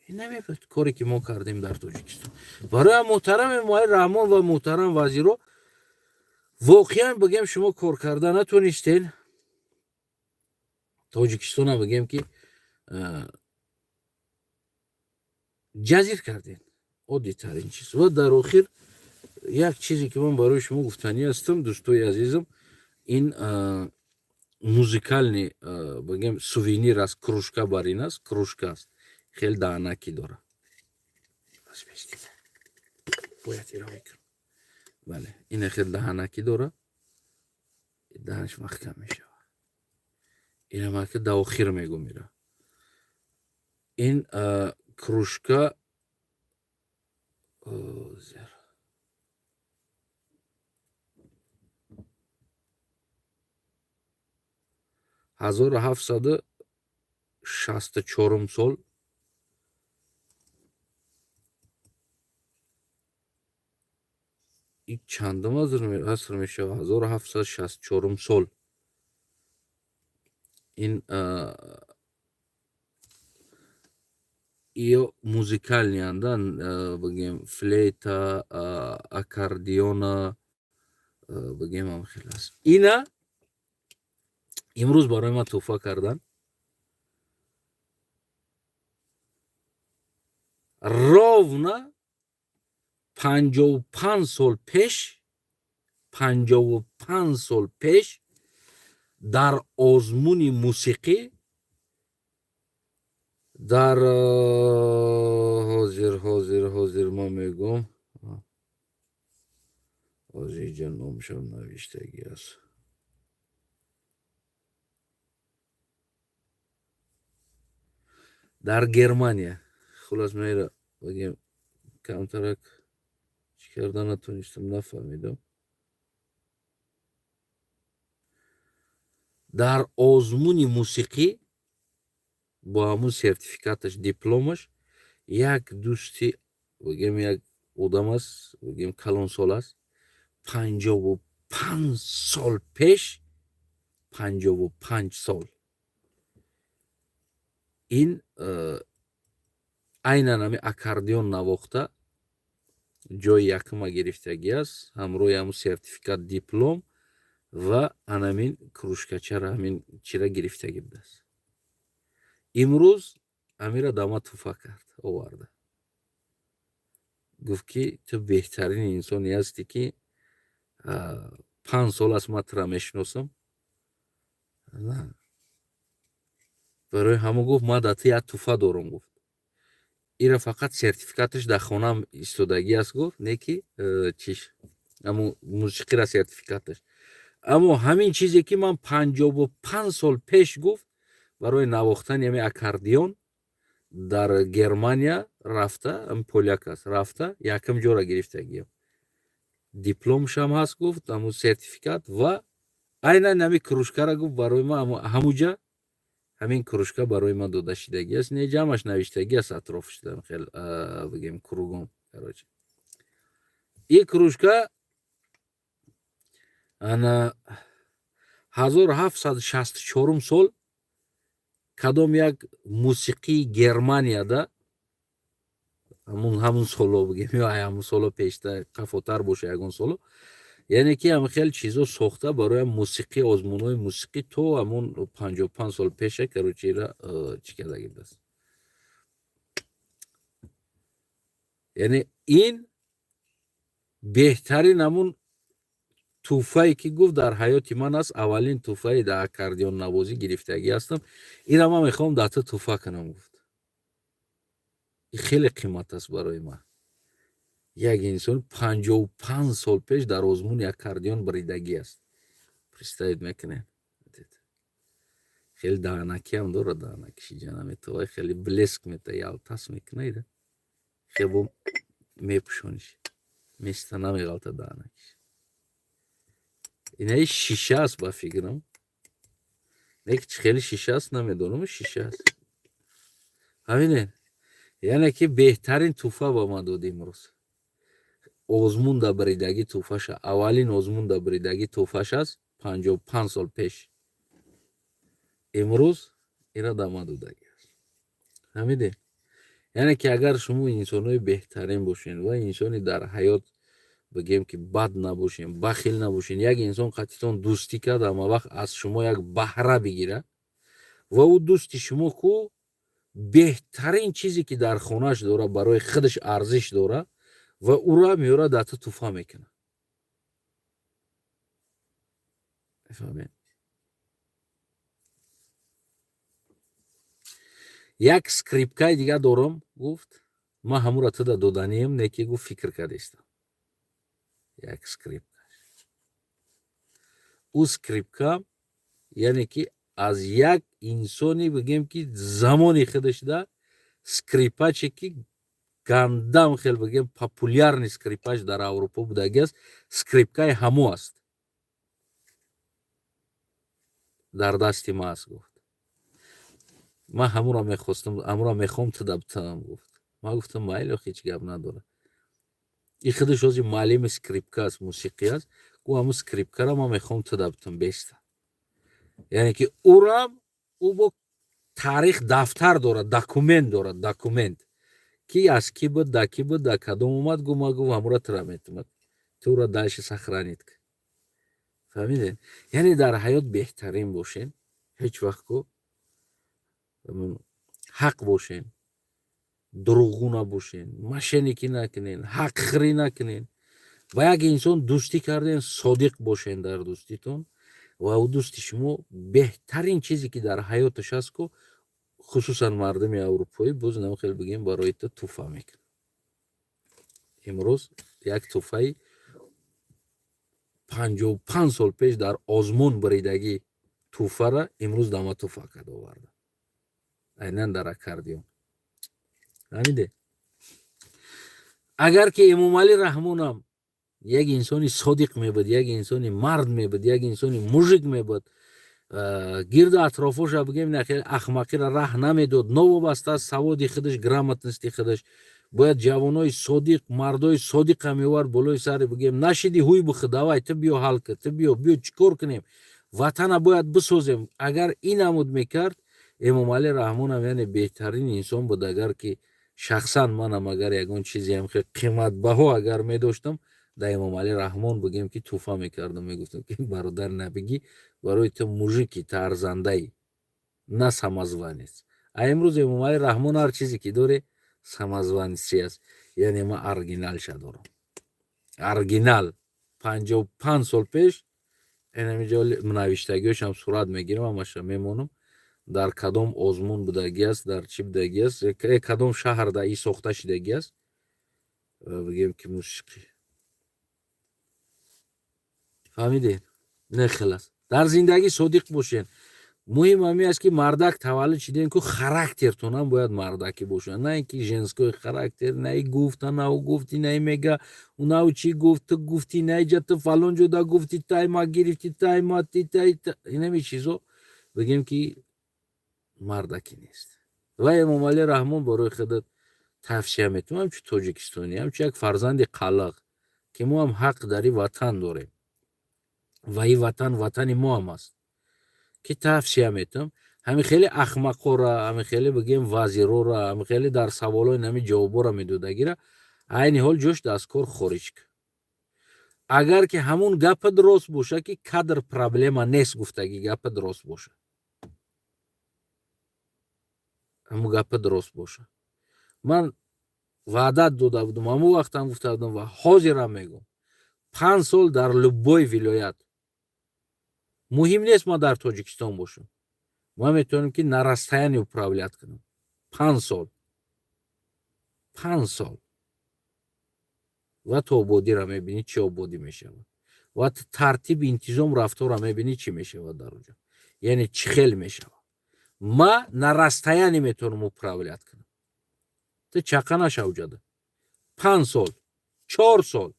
Намебуд коре ки мо кардем дар Тоҷикистон. Барои муҳтарам Эмомалӣ Раҳмон ва муҳтарам вазиро, воқеан бигем, шумо кор карда натонистен. Тоҷикистона, бигем, ки ҷазир кардем, оддитарин чиз. Ва дар охир як чизе ки ман барои шумо гуфтанӣ ҳастам, дӯстои азизам, ин музыкальный, бигем, сувенир аст, кружка бар ин аст, кружка аст, хеле даҳанакӣ дорад. Бояд иро мекунам. Бале, ина хеле даҳанакӣ дорад, даҳанаш маҳкам мешавад. Ина мака да охир мегум. Ира ин кружка зер 1764-ум сол и чандум аср мешавад, 1764-ум сол ин ё музыкальный анда, бигем, флейта, аккордеона, бигем, ҳам хел аст. Ина имрӯз барои ман тӯҳфа кардан. Ровно 55 сол пеш, 55 сол пеш дар озмуни мусиқӣ дар ҳозир ман мегӯм, ҳозир иҷа номшам навиштагӣ аст. Дар Германия. Хулас, мера, бигем, камтарак чӣ карда натонистам, нафаҳмидам. Дар озмуни мусиқӣ бо ҳамун сертификаташ, дипломаш, як дӯсти, бигем, як одам аст, бигем, калонсол аст, 55 сол пеш, 55 сол ин айнан ҳами аккордеон навохта ҷои якума гирифтагӣ аст, ҳамроҳи ҳамун сертификат, диплом ва анамин кружкачара, ҳамин чира гирифтагӣ будааст. Имрӯз амира дама туфа кард, оварда гуфт, ки ту беҳтарин инсоне ҳастӣ, ки 5 сол аст ман тура мешиносам. Барои ҳамон, гуфт, ман да ту як туфа дорам. Гуфт, ира фақат сертификаташ дар хонаам истодагӣ аст. Гуфт, не ки чиш, ҳамун мусиқира сертификаташ, аммо ҳамин чизе ки ман 55 сол пеш, гуфт, барои навохтани ҳамин аккордеон дар Германия рафта, поляк аст, рафта якум ҷора гирифтагиям, дипломшам ҳаст, гуфт, ҳамун сертификат ва айнан ҳамин кружкара, гуфт, барои ман ҳамуҷа ҳамин кружка барои ман дода шидагӣ аст. Не, ҷамъаш навиштагӣ аст атрофш, хел бигем, кругом. Короче, и кружка ана 1764-ум сол кадом як мусиқии Германияда, ҳамун соло бигем ё ҳамун соло пешта, қафотар боша, ягон соло, яъне ки ҳам хел чизо сохта барои мусиқӣ, озмунҳои мусиқӣ то ҳамун 55 сол пеша. Короче, ира чӣ кардаги будааст. Яъне ин беҳтарин ҳамун тӯҳфае ки, гуфт, дар ҳаёти ман аст, аввалин тӯҳфае дар аккордеоннавозӣ гирифтагӣ ҳастам. Ира ман мехоҳам дар ту тӯҳфа кунам, гуфт. Ин хеле қимат аст барои ман. Як инсон 55 сол пеш дар озмуни аккордеон баридагӣ аст, представить мекунед? Хеле даҳанакиам дорад, даҳанакиши ҷанаметовай хеле блеск мета, ялтас мекуна, хебо мепӯшониш, места намеғалта даҳанакиш. Инаи шиша аст, ба фикрам, не ки хеле шиша аст, намедонам, шиша аст. Ҳамине, яъне ки беҳтарин тӯҳфа ба ман дод имрӯз. Озмун да баридагӣ тӯҳфаша, аввалин озмун да баридагӣ тӯҳфаш аст 55 сол пеш, имрӯз ира да ман додагӣ аст. Ҳамиде, яъне ки агар шумо инсонҳои беҳтарин бошед ва инсони дар ҳаёт, бигем ки, бад набошем, бахил набошем, як инсон қатитон дӯстӣ кард, ҳама вақт аз шумо як баҳра бигирад ва ӯ дӯсти шумо ку беҳтарин чизе ки дар хонааш дорад, барои худаш арзиш дорад ва ӯра меорад, дар ту тӯҳфа мекунад. Мефаҳмед? Як скрипкаи дигар дорам, гуфт, ман ҳамура туда доданием, не ки, гуфт, фикр кардистам. Як скрипка, ӯ скрипка, яъне ки аз як инсони, бигем ки, замони худашда скрипаче ки гандам хел, бигем, популярный скрипач дар Аврупо будагӣ аст, скрипкаи ҳамо аст, дар дасти ма аст. Гуфт, ман ҳамуро мехостам, ҳамуро мехоҳам туда битавам. Гуфт, ман гуфтам, майли, ҳеҷ гап надорад. И худаш ҳозир муаллими скрипка аст, мусиқӣ аст. Гуфт, ҳамун скрипкаро ман мехоҳам туда битам беста. Яъне ки ӯрам ӯ бо таърих дафтар дорад, документ дорад, документ ки аз кӣ буд, да кӣ буд, да кадом омад. Гуфт, ма, гуфт, ҳамура тура метумад, ту ӯра дальше сохранить кун. Фаҳмидед? Яъне дар ҳаёт беҳтарин бошен, ҳеҷ вақт ку ҳақ бошен, дурӯғгӯ набошен, мошенникӣ накунен, ҳақхӯрӣ накунен. Ба як инсон дӯстӣ карден, содиқ бошен дар дӯститон ва ӯ дӯсти шумо беҳтарин чизе ки дар ҳаёташ аст ку, хусусан мардуми аврупоӣ, боз хел бигем, барои ту тӯҳфа мекунад. Имрӯз як тӯҳфаи 55 сол пеш дар озмун баридагӣ тӯҳфара имрӯз дама тӯҳфа кард, оварда, айнан дар аккордеон. Фаҳмиде? Агар ки Эмомалӣ Раҳмонам як инсони содиқ мебуд, як инсони мард мебуд, як инсони мужик мебуд, гирду атрофоша, бигем, ахмақира раҳ намедод, новобаста аз саводи худаш, грамотности худаш, бояд ҷавонои содиқ, мардои содиқа меовард болои сари, бигем, нашиди ҳуй бихӯ, давай, ту биё, ҳал кун, ту биё, биё, чӣ кор кунем, ватана бояд бисозем. Агар ин намуд мекард, Эмомалӣ Раҳмонам, яъне беҳтарин инсон буд. Агар ки шахсан манам агар ягон чизеам хел қиматбаҳо агар медоштам, да Эмомалӣ Раҳмон, бигем ки, тӯҳфа мекардам, мегуфтам ки бародар, набигӣ, барои ту мужики, ту арзандаӣ, на самозванец. А имрӯз Эмомалӣ Раҳмон ҳар чизе ки доре, самозванцы аст. Яъне ман оригиналша дорам, оригинал 55 сол пеш. Инамиҷо навиштагиҳошам сурат мегирам, ҳамаша мемонам. Дар кадом озмун будагӣ аст, дар чӣ будагӣ аст, кадом шаҳр да и сохта шидагӣ аст, бигем ки мусиқӣ, фаҳмидед? Не, хел аст. Дар зиндагӣ содиқ бошед. Муҳим ҳамин аст, ки мардак таваллуд шидем ку, характертонам бояд мардакӣ бошад, на ин ки женской характер. На и гуфта, на ӯ гуфти, на и мега, нау чӣ гуфт, ту гуфти, на иҷа ту фалон ҷода гуфти, тай ма гирифти, тай ма ти тай. Инами чизо, бигем ки мардакӣ нест. Ва Эмомалӣ Раҳмон, барои худат тавсия метавонам, ҳамчун тоҷикистонӣ, ҳамчун як фарзанди қалақ, ки мо ҳам ҳақ дар ин ватан дорем ва ин ватан ватани мо ҳам аст, ки тавсия метавам: ҳамин хеле ахмақора, ҳамин хеле, бигем, вазирора, ҳамин хеле дар саволҳои нами ҷавобора медодагира, айни ҳол ҷош аз кор хориҷ кун. Агар ки ҳамун гапат рост боша, ки кадр проблема нест гуфтагӣ, гапат рост боша, ҳамун гапат рост боша, ман ваъда дода будам, ҳамун вақтам гуфта будам ва ҳозирам мегӯм: 5 сол дар любой вилоят, муҳим нест, ман дар Тоҷикистон бошам, ман метавонам, ки на расстоянии управлять кунам 5 сол, 5 сол. Ва ту ободиро мебинӣ, чӣ ободӣ мешавад, ва тартиби интизом рафторро мебинӣ, чӣ мешавад дар оҷо, яъне чӣ хел мешавад. Ма на расстоянии метавонам управлять кунам. Ту чақа нашав ҷада. 5 сол, 4 сол,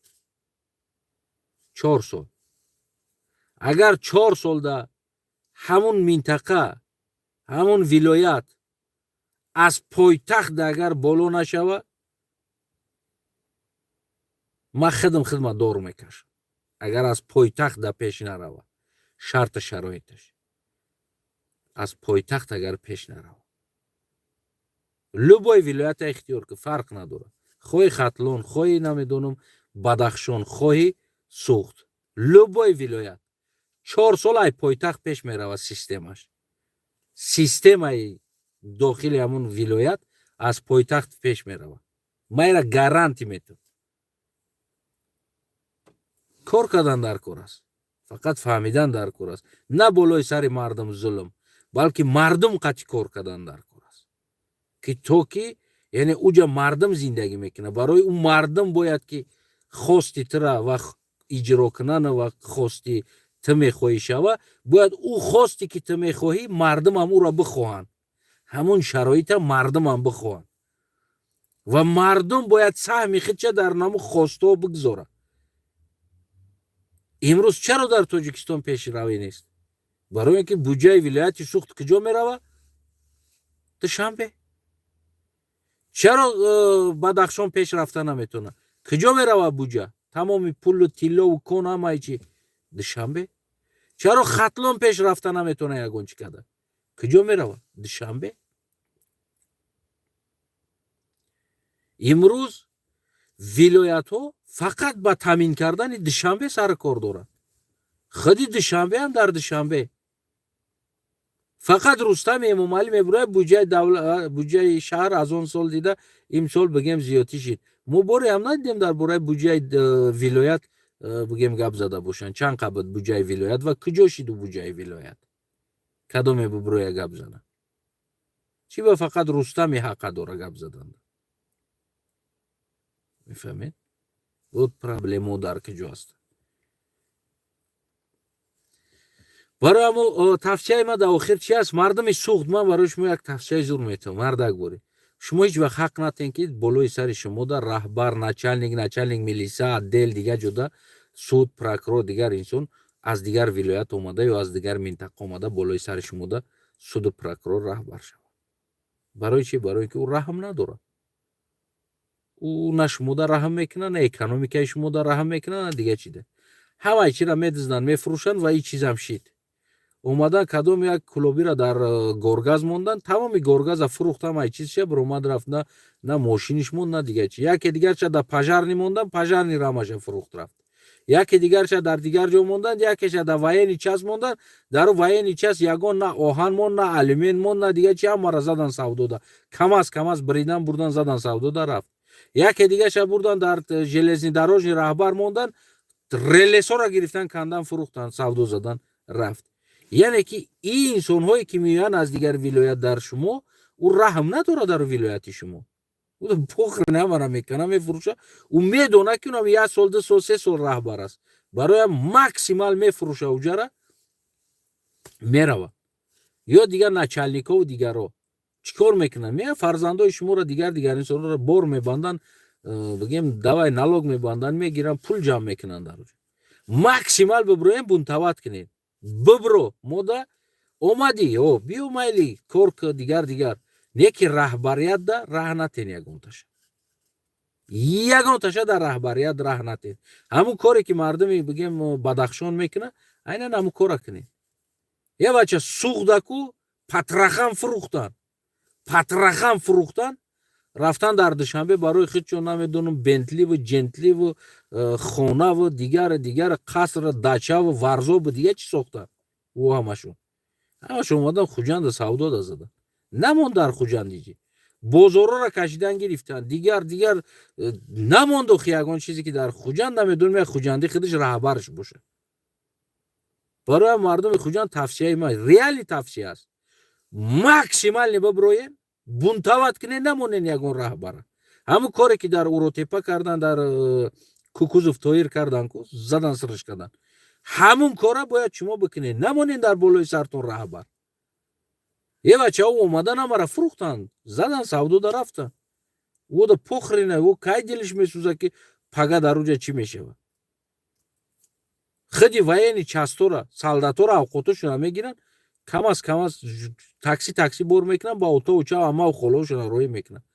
4 сол. Агар 4 солда ҳамун минтақа, ҳамун вилоят аз пойтахт агар боло нашава, ман худам хидма дор мекашам. Агар аз пойтахт да пеш нарава, шарту шароиташ аз пойтахт агар пеш нарава, любой вилоята ихтиёр ки, фарқ надорад, хоҳи Хатлон, хоҳи, намедонам, Бадахшон, хоҳи Суғд, любой вилоят 4 сол ай пойтахт пеш меравад системаш, системаи дохили ҳамун вилоят аз пойтахт пеш меравад, ман ира гарантия метавам. Кор кардан дар кор аст, фақат фаҳмидан дар кор аст. На болои сари мардум зулм, балки мардум қати кор кардан дар кор аст, ки то ки, яъне, уҷа мардум зиндагӣ мекунад, барои ӯ мардум бояд ки хости тура ва иҷро кунана ва хости ту мехоҳӣ шава, бояд ӯ хосте ки ту мехоҳӣ, мардумам ӯро бихоҳанд, ҳамун шароита мардумам бихоҳанд ва мардум бояд саҳми худша дар наму хостҳо бигзорад. Имрӯз чаро дар Тоҷикистон пешравӣ нест? Барои ин ки буҷаи вилояти Суғд куҷо мерава? Душанбе. Чаро Бадахшон пеш рафта наметавонад? Куҷо мерава буҷа, тамоми пулу тиллову кон, ҳамаи чи? Душанбе. Чаро Хатлон пеш рафта наметавона ягон чӣ када? Куҷо мерава? Душанбе. Имрӯз вилоятҳо фақат ба таъмин кардани Душанбе сари кор дорад. Худи Душанбеам дар Душанбе фақат Рустами Эмомалӣ мебурояд. Буҷаи шаҳр аз он сол дида имсол, бигем, зиёдтӣ шид. Мо боре ҳам надидем, дар бораи буҷаи вилоят, бигем, гап зада бошанд. Чанд қа буд буҷаи вилоят ва куҷо шиду буҷаи вилоят? Кадоме бубуроя гап зана? Чӣ ба фақат Рустами ҳақа дора гап задан? Мефаҳмед, вот проблемо дар куҷо аст. Барои ҳамо тавсияи ман дар охир чи аст? Мардуми Суғд, ман барои шумо як тавсияи зур метавам. Мардак борӣ, шумо ҳеҷ вақт ҳақ натен, ки болои сари шумо да раҳбар, начальник, начальник милиса, отдел, дигар ҷода, суд, прокурор, дигар инсон аз дигар вилоят омада ё аз дигар минтақа омада, болои сари шумо да суду, прокурор, раҳбар шавад. Барои чи? Барои ки ӯ раҳм надорад. Ӯ на шумода раҳм мекунад, на экономикаи шумода раҳм мекунад, на дигар чида. Ҳамаи чиро медизнанд, мефурӯшанд. Ва ин чизам шид: омадан, кадом як кулобира дар Горгаз мондан, тамоми Горгаза фурӯхт, ҳамаи чизша биромад рафт, на мошиниш монд, на дигар чи. Яке дигарча дар пожарный мондан, пожарный рамаша фурӯхт, рафт. Яке дигарша дар дигар ҷо монданд, якеша дар военный часть монданд. Дар военный часть ягон на оҳан монд, на алюмин монд, на дигар чи. Ҳамаро задан савдода, КамАЗ, КамАЗ бридан, бурдан, задан савдода, рафт. Яке дигарша бурдан, дар железнодорожный раҳбар мондан, рельсора гирифтан, кандан, фурӯхтан, савдо задан, рафт. Яъне ки ин инсонҳое ки меоянд аз дигар вилоят, дар шумо ӯ раҳм надорад. Дар вилояти шумо похрен, ҳамара мекана, мефурӯша. Ӯ медонад, ки унам як сол, 2 сол, 3 сол раҳбар аст. Бароям максимал мефурӯша, уҷара мерава. Ё дигар начальникову дигарро чӣ кор мекунанд? Меян, фарзандои шуморо, дигар дигар инсонҳоро бор мебанданд, бигем, давай налог мебанданд, мегиранд, пул ҷамъ мекунанд дар уҷа. Максимал биброем, бунтовать кунед. Бибро, мода омадӣ, о биё, майли, кор ки, дигар дигар. Не ки раҳбариятда раҳ натен ягонташа, ягонташа дар раҳбарият раҳ натен. Ҳамун коре ки мардуми, бигем, Бадахшон мекунад, айнан ҳамун кора кунед. Я бача Суғдаку патрахан фурӯхтан, патрахан фурӯхтан, рафтан дар Душанбе барои худшон, намедонам, Бентливу ҷентливу, хонаву дигар дигар, қаср, дачаву Варзобу дигар чӣ сохтан. Ӯ ҳамашон омадан, Хуҷанда савдода задан. Намонд дар Хуҷанд иҷи бозорора кашидан гирифтан, дигар дигар намонд. Охи ягон чизе ки дар Хуҷанд, намедонам, як хуҷандӣ худаш раҳбарш боша. Барои мардуми Хуҷанд тавсияи ман, реальный тавсия аст: максимально биброен, бунтовать кунед, намонен ягон раҳбара. Ҳамун коре ки дар Уротепа кардан, дар Кукузов Тоир кардан ку, задан, сириш кардан, ҳамун кора бояд шумо бикунед. Намонен дар болои сартон раҳбар. Е бачаҳо омадан, ҳамара фурӯхтанд, задан савдода, рафтанд. Ӯда похрен, ӯ кай дилиш месӯза, ки пага дар уҷа чӣ мешавад? Худи военный частора, солдатора авқотошона мегиранд, КамАЗ, КамАЗ, такси, такси бор мекунанд, ба ото уча амау холаошона роҳӣ мекунанд.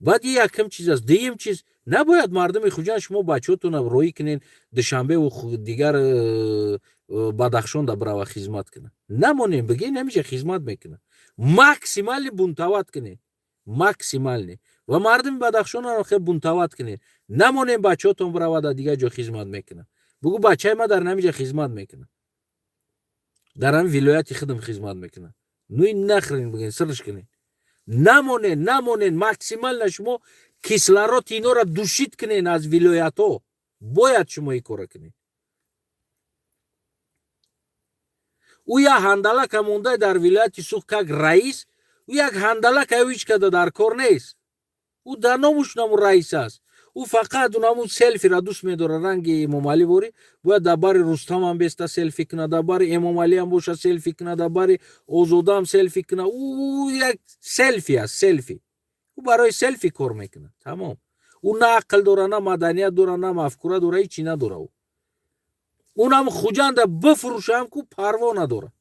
Баъд и якм чиз аст. Дуюм чиз, набояд мардуми Хуҷанд шумо бачаҳотона роҳӣ кунен Душанбеву дигар Бадахшонда бирава хизмат кунад. Намонем, бигӯен, ҳамиша хизмат мекунад. Максимально бунтовать кунед, максимально. Ва мардуми Бадахшонро хел бунтовать кунед. Намонем бачаҳотон бирава дар дигар ҷо хизмат мекунад. Бугӯ, бачаи ма дар ҳамиҷа хизмат мекунад, дар ҳамин вилояти худам хизмат мекунад. Ну и нахрен, бигӯен, сирш кунед. Намонен, намонен. Максимально шумо кислород инора душить кунен аз вилоятҳо. Бояд шумо ин кора кунед. Ӯ як ҳандалака монда дар вилояти Суғд как раис. Ӯ як ҳандалака, ӯ ҳеҷ када дар кор нест. Ӯ дар номуш наму раис аст. Ӯ фақат унаму селфира дӯст медорад, ранги Эмомалӣ ворӣ. Бояд дар бари Рустамам беста селфи кунад, дар бари Эмомалиам боша селфи кунад, дар бари Озодаам селфи кунад. Ӯ як селфи аст, селфи. Ӯ барои селфи кор мекунад, тамом. Ӯ на ақл дора, на маданият дора, на мафкура дора, ҳечи надора. Ӯ унам Хуҷанда бифурӯшам ку, парво надора.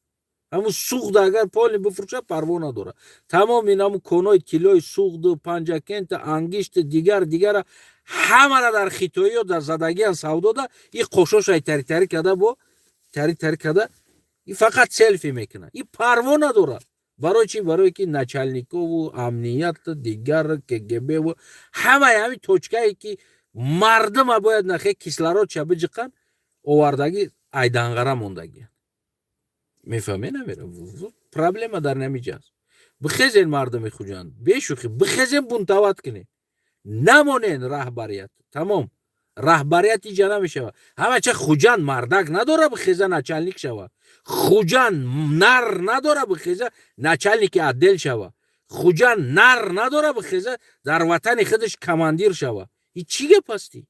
Ҳамун Суғда агар поли бифурӯша, парво надора. Тамоми ҳамун конои тиллои Суғду, Панҷакента, ангишти, дигар дигара ҳамара дар хитоиё дар задагиан савдода. И қошошай тари тари када, бо тари тари када, и фақат селфи мекунад, и парво надорад. Барои чӣ? Барое ки начальникову амният, дигар КГБву ҳамаи ҳамин точкае ки мардума бояд нахе кислород ша биҷиқанд, овардагӣ, айданғара мондагиан. Мефаҳме намера? Проблема дар намиҷа аст. Бихезен, мардуми Хуҷанд, бешӯхӣ, бихезен, бунтовать кунед. Намонен раҳбарият, тамом. Раҳбарият иҷа намешавад. Ҳамача Хуҷанд мардак надора, бихеза, начальник шава. Хуҷанд нар надора, бихеза, начальники отдел шава. Хуҷанд нар надора, бихеза, дар ватани худаш командир шава. И чӣ гап ҳастӣ?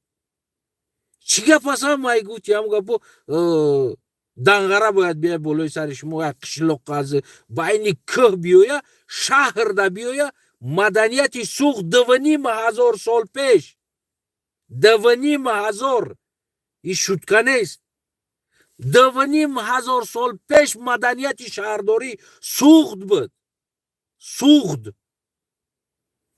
Чӣ гап аст? Ҳамаи гуфти ҳам гапо. Данғара бояд биёяд болои сари шумо, як қишлоқ аз байни кӯҳ биёя, шаҳрда биёя. Маданияти Суғд 2500 сол пеш, 2500, и шутка нест, 2500 сол пеш маданияти шаҳрдорӣ Суғд буд. Суғд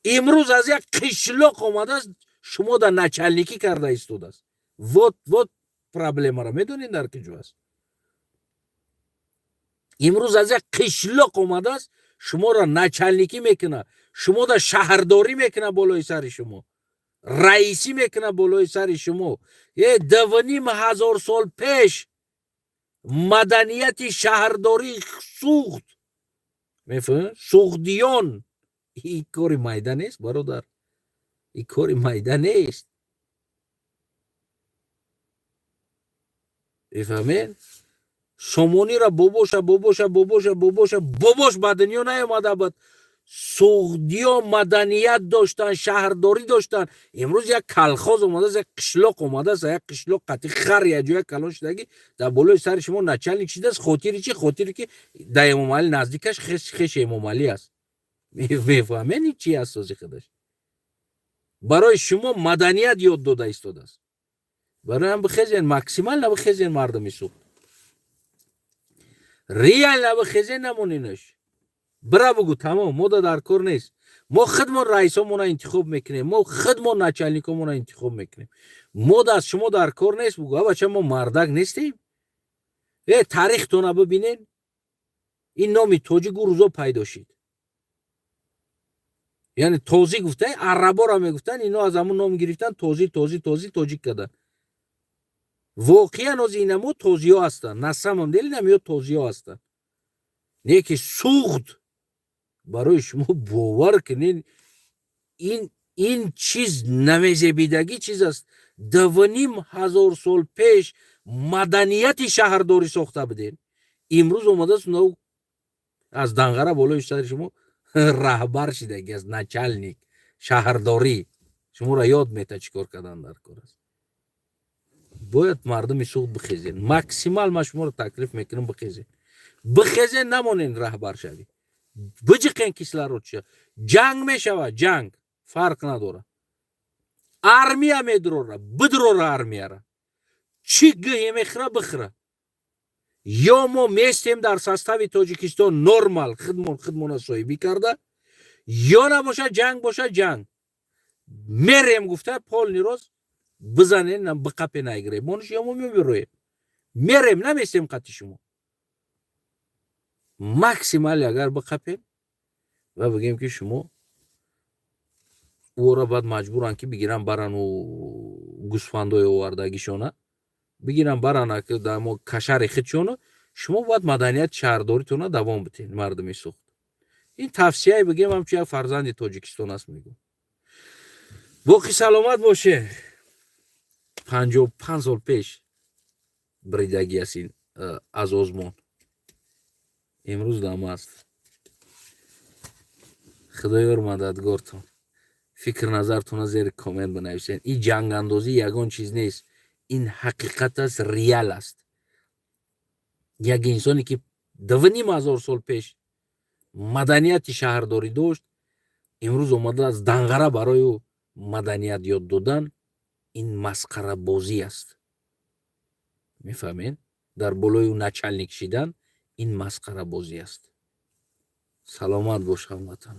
имрӯз аз як қишлоқ омадааст, шумо дар начальникӣ карда истодааст. Вот, вот проблемаро медонед дар куҷо аст? Имрӯз аз як қишлоқ омадааст, шуморо начальникӣ мекунад, шумо да шаҳрдорӣ мекунад, болои сари шумо раисӣ мекунад, болои сари шумо. 2,5 ҳазор сол пеш маданияти шаҳрдорӣ Суғд, мефаҳмӣ, суғдиён. Ин кори майда нест, бародар, ин кори майда нест, мефаҳмед? Сомонира бобоша, бобоша, бобоша, бобоша, бобош ба дунё наёмада буд, суғдиё маданият доштанд, шаҳрдорӣ доштанд. Имрӯз як колхоз омадааст, як қишлоқ омадааст, як қишлоқ қати хар якҷоя калон шудагӣ дар болои сари шумо начальник шидааст. Хотири чӣ? Хотире ки дар Эмомалӣ наздикаш, хеши Эмомалӣ аст. Мефаҳмед, ин чи асоси худаш барои шумо маданият ёд дода истодааст? Барои ҳам бихезен, максимально бихезен, мардуми Суғд, реально бихезен, намонинаш. Бира бугу, тамом, мода дар кор нест. Мо худмон раисомона интихоб мекунем, мо худмон начальникомона интихоб мекунем, мо аз шумо дар кор нест. Бугу, абача, мо мардак нестем? Таърихтона бибинен, ин номи тоҷик ӯ рӯзо пайдо шид. Яъне тозӣ гуфта, араборо мегуфтанд, ино аз ҳамун ном гирифтан, тозӣ, тозӣ, тозӣ, тоҷик карданд. Воқеан ози инамо тозиҳо ҳастанд, на самом деле инамиё тозиҳо ҳастанд. Не ки Суғд барои шумо, бовар кунед, ин чиз намезебидагӣ чиз аст. 2,5 ҳазор сол пеш маданияти шаҳрдорӣ сохта будем, имрӯз омадааст аз данғара болои сари шумо раҳбар шидаги аст, начальник шаҳрдорӣ шуморо ёд мета чӣ кор кардан дар кор аст. Бояд мардуми Суғд бихезен, максимал ман шуморо таклиф мекунам, бихезен, бихезен, намонен раҳбар шавӣ, биҷиқен кислород ша. Ҷанг мешавад, ҷанг фарқ надорад, армия медурора, бидурора армияра, чӣ гӯе мехӯра, бихӯра. Ё мо местем дар состави Тоҷикистон нормал, худмон худмона соҳибӣ карда, ё набошад, ҷанг бошад, ҷанг мерем гуфта, полный рост бизанен, биқапе наигиребонш, ё мо мебироем, мерем, наместем қати шумо. Максимально агар биқапем ва бигем, ки шумо ӯро баъд маҷбуранд, ки бигиран барану гӯсфандои овардагишона бигиран баран мо кашари худшону. Шумо бояд маданияти шаҳрдоритона давом битен, мардуми Суғд. Ин тавсияе бигем, ҳамчун як фарзанди Тоҷикистон аст мегӯм. Боқӣ саломат боше. 55 сол пеш бридагӣ аст ин аз озмон, имрӯз дам аст. Худоёр мададгортон. Фикр назартона зери коммент бинависед. Ин ҷангандозӣ ягон чиз нест, ин ҳақиқат аст, реал аст. Як инсоне ки 2,5 ҳазор сол пеш маданияти шаҳрдорӣ дошт, имрӯз омада аз данғара барои ӯ маданият ёд додан, ин масқарабозӣ аст, мефаҳмед? Дар болои ӯ начальник шидан, ин масқарабозӣ аст. Саломат бош, ҳамватан.